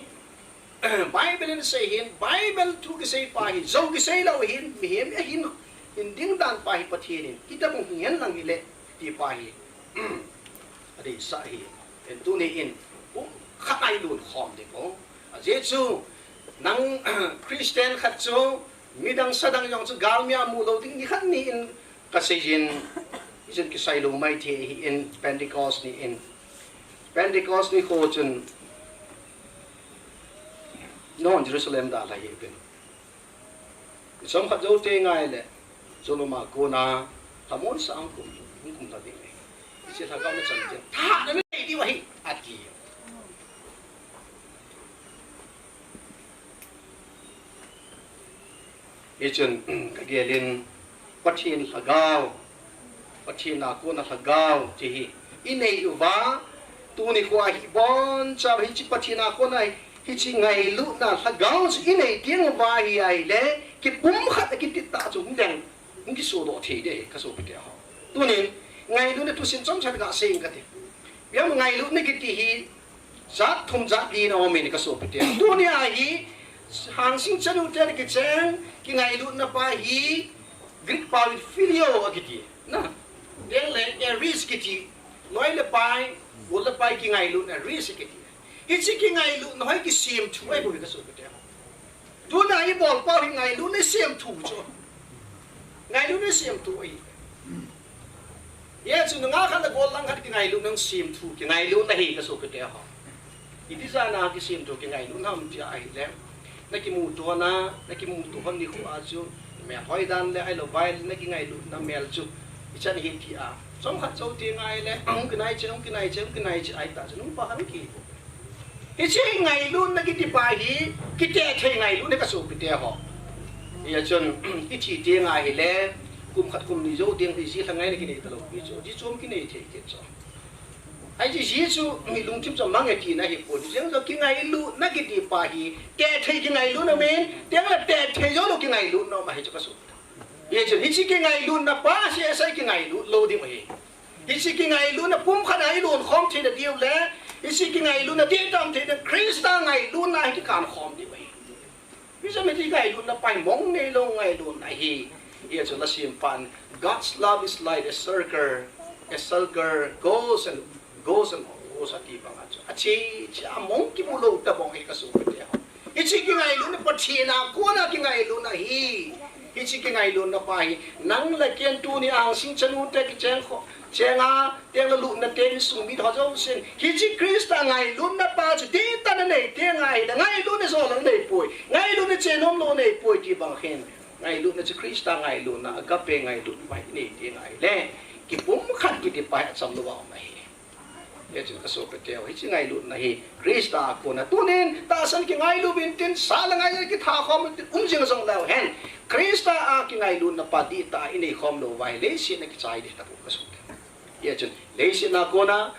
Bible in asei hin, Bible thu kisei pa hi, jou kisei lou hin, mihem ahin, hin ding dan pa hi Pathen in, itobang hing hen lang hile, ti pa hi, adeisah ahi. Hin tuni in, pumkhat a ilon khom ding o. Ajeh chu, nang Christian khat chu, midang sadang jong chu galmi a mu lou ding, nikhat ni in, Kasei jin, ijin kisai lou mai thei ahi in Pentecost ni in. Pentecost nikho chun, nahon Jerusalem dalha hih uvin. Chomkhat jou teng ahile, Jerusalem a kona, lhamon sa hung kum, hung kum lha ding ahi. Hiche lhagao na chan chun, tha na nei diu ahi, ati. Hichun, kagel in, Pathen lhagao, Pathen a kona lhagao, ti hi, inei uva, tuni kho a hi boncha, hiche Pathen a kona, hiche ngailutna lhagao, chu inei teng uva hi ahile, kipumkhat a kiti tah chu hung ding. Hung kisodoh thei ding ahi, kasopite ho. Tunin, ngailutna thusim chomcha kasei inge kati. Ipi ham ngailutna kiti hi, jat thum jat li na um in kasopite. Tuni a hi, Hangsing chanu te kicheng, kingailutna pa hi, Greek pao in phileo akiti. Na, teng le eris kiti, loi le pai, gol le pai kingailutna eris kiti. Hiche kingailutna ho hi kisem thu ahi bou kasopite ho. Tuna i bol pau hi ngailutna i sem thu chu. Ngailutna i sem thu ahi. Hijeh chun nungah khat le gol lang khat kingailutna i sem thu, kingailutna hi ka sopite ho. Iti jeh a kisem thu kingailutna ham tia ahile, na kimuto na, na kimuto hon nikho a chu, mel hoi dan le ahilou vai le na kingailutna mel chu, ichan hi tia. Chomkhat jou teng ahile, hung kinai cheh, hung kinai cheh, hung kinai cheh, ahita chu nungpa khat ki Hiche ngailutna kiti pa hi, kitethei ngailutna ka sopite ho. Hijeh chun, ithi teng ahile, kum khat kum ni jou teng hi jilha ngaina kinei talou pi chu, ji chom kinei thei kit chu. Ahi ji chu, mi lungthim chu mang e tina hi pon. Jeng chu kingailutna kiti pa hi, tethei kingailutna min, teng le tethei joulou kingailutna ahi chu ka sopite. Hijeh chun, hiche kingailutna pa, sesei kingailut lou ding ahi. Hiche kingailutna pumkhat a i lonkhom theina diu le, hiche kingailutna dihtah um theina Christa ngailutna hi kikan khom diu ahi. Hiche mi ti ngailutna pa hi mong neilou ngailutna ahi. Hijeh chun lhasim pan, God's love is like a circle, a circle goes and goes and goes ati bang a chu. Ache, che a mong kimu lou tabang ahi ka sopite ho. Hiche kingailutna Pathen a kona kingailutna ahi. Hiche kingailutna pa hi, nang le ken tuni a hangsing chanu te kicheng kho, cheng a, teng le lutna te insung mi ho jousen. Hiche Christa ngailutna pa chu dihtah na nei teng ahile, ngailutna jol a nei poi. Ngailutna chenom lou nei poi ti bang hin. Ngailutna chu Christa ngailutna, agape ngailutna pa hi nei teng ahile, kipumkhat kiti pa hi acham lou a um ahi. Hijeh chun ka sopite ho, hiche ngailutna hi Christa a kona tunin, tahsan kingailu uvin tin, sa le ngai kitha khom uvin tin, um jing jong leu hen. Christa a kingailutna pa dihtah a i nei khom lou uva hi, leiset a kichai ding tapou ka sopite. Hijeh chun, leiset a kona,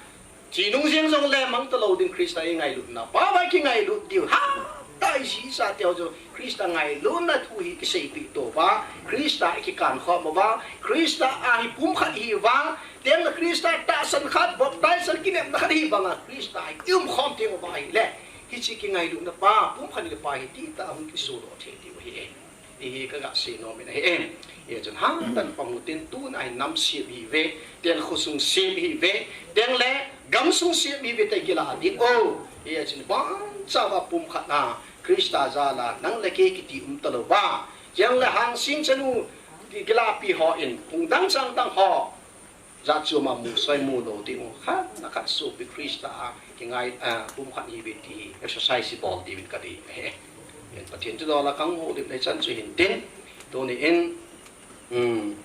thi nung jeng jong le mang talou ding Christa a i ngailutna pa uva i kingailut diu. Ha! Tah a i sisa teu chu, Christa ngailutna thu hi kiseipeh to uva, Christa a i kikan khom uva, Christa a hi pumkhat hi uva, Teng le Christa tahsan khat, baptize khat, kinepna khat hi banga Christa hi i um khom teng uva ahile, hiche kingailutna pa, pumkhat ni le pa hi dihtah a hung kisodoh thei diu ahi. Ti hi ka ga sei nom in ahi. Hijeh chun hatah in pang utin tuna hi nam sem ihiuve, teng le khosung sem ihiuve, teng le gamsung sem ihiuve ti kila ding o. Hijeh chun bangchan a pumkhat a Christa jal a nang le kei kiti um talou va. Teng le hangsing chanu ki, kilahpi hon, phung dang chang dang ho. Jat chom a mu soi mu lou ding u, khat le khat sopi Christa a kingai, a, pumkhat ihiuve ti hi exercise ibol diuvin ka dei ahi. Pathen thudol a kahung houlim na chan chu hin tin, tuni in, um,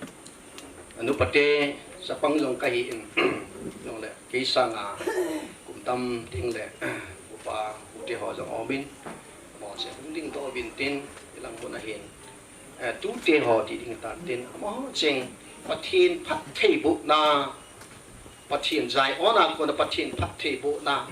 anu pate, chapang jong kahi in, jong le, kei sanga, kum tam ding le, upa, ute ho jong um in, mo che hung dingdoh uvin tin, ilang mun a hin, Eh, tute ho ti ding tan tin, amaho cheng Pathen phattheibohna, Pathen Zion a kona Pathen phattheibohna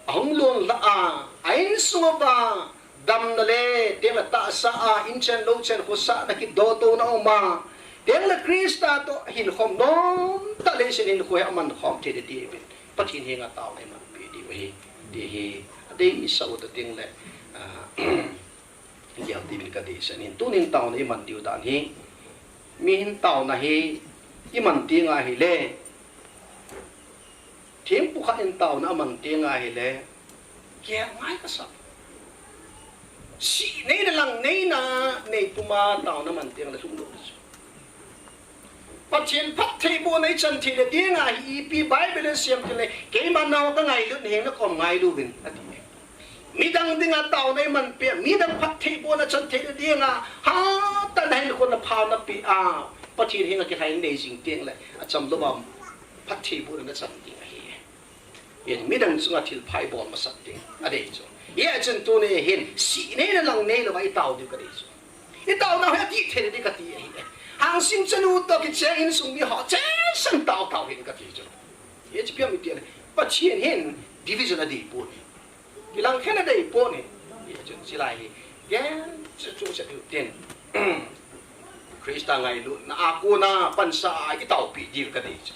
ahung lon lha a, a insung uva damna le, teng le tahsa a, inchen louchen khosahna kidoh touna um a, teng le Christa toh hinkhom nomtah leiset hinkho hi aman khom thei diuvin, Pathen henga taona iman peh diu ahi, ti hi, adei isah u ta teng le, ah, Gel diuvin ka deisah in, tunin taona iman diu dan hi, mihem taona hi iman teng ahile, thempu khat in taona aman teng ahile, gel ngai kasa. Sih nei le lang neina, nei puma taona man teng le lhung lou chu. Pathen phattheibohna ichan thei le dinga hi ipi Bible in asei em tile, keima nao ka ngailut na henga kom ngailu vin, ati. Midang dinga taona iman peh, midang phattheibohna chan thei le dinga, hatah in nahin khon na pha na peh a, Pathen henga kilhai nei jing teng le, acham louva phattheibohna nachan ding ahi. Hijeh in midang chunga thilpha ibol masat ding adei chu. Hijeh chun tuni hin, sih nei le lang nei louva itao diu kadei chu. Itaona hi adih thei ding kati ahi. Hangsing chanu toh kicheng insung mi ho chengsan tao tao hih in kati chu. Hiche ipi ham itile, Pathen hin division adei poi. Kilangkhen adei poi. Hiche chun hilai hi, gel chu chu se diu tin. Christa ngailutna a kona pansa a itaopi diu kadei chu.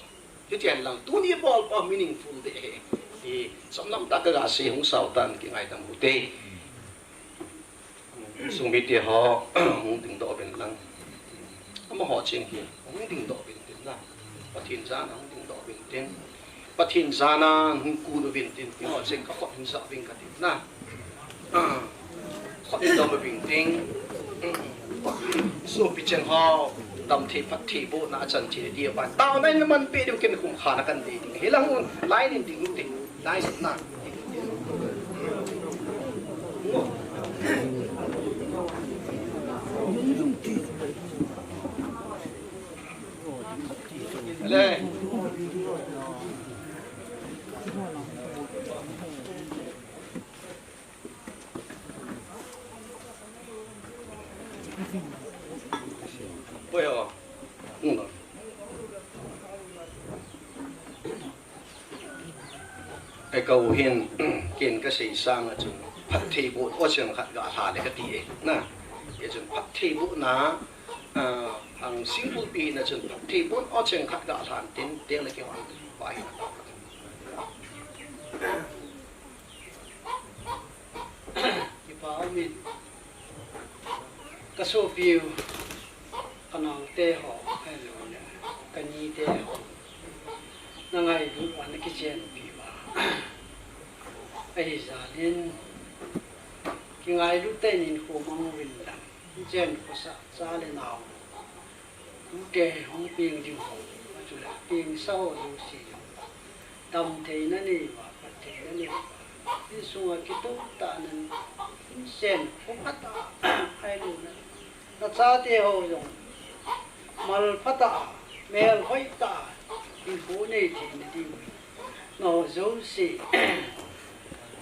Hiti hen lang, tuni bol pa meaningful deh ahi. Ti, chomlam tah kaga sei hung sao tan, kingaidam u hite. Sung mite ho, hung dingdoh uvin lang. Amaho cheng hi, hung dingdoh uvin tin lang. Pathen jana hung dingdoh uvin tin. Pathen jana hung kun uvin tin. Amaho cheng kakhut hin ja uvin kati na. Ah. Khut in dom bing ding. Sopi cheng ho, dam thei phat thei bohna a chan thei ding ahi. Taona in na manpeh diu kin khum kha na kan dei ding. Hilang un, lai nin ding u te. Lai nin na. Le. Poi ho. Hung lo. Ei, ka u hin, ken ka sei sang a chun, phattheiboh o cheng khat ga lha le ka ti e. Na, e chun phattheibohna, ah, ang single pi na chun phattheiboh o cheng khat ga lha tin, teng le kihon, pa hin. Kipa umin, ka sopiu, ka naote ho, ahilou le, ka nite ho. Na ngailut uva na kichenpi uva. Ahi jal in, kingailut tah in hinkho mang uvin lang. Chen khosah, cha le nao. Tute hung peng ding ho, chule pengsa ho jouse jong, dam theina nei uva, phat theina nei uva, insunga kitoh tah nan, inchen kho phatah a, ahilou le, na chate ho jong, mal phatah a, mel hoitah a, hinkho nei theina diu, nao jouse,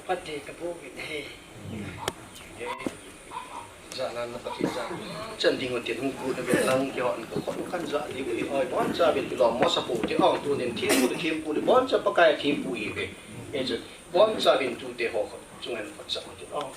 phatthei kaboh uvin ahi. Jana na pati ja. Chan ding u tin hung kut uvin lang kihon ka khut kan ja ding u hi. Oi, boncha uvin ti lom mo sa pu ti ong tunin thempu ti thempu ti boncha Pakai thempu ive. E chu, boncha uvin tute ho khut chunga khut sa ti ong.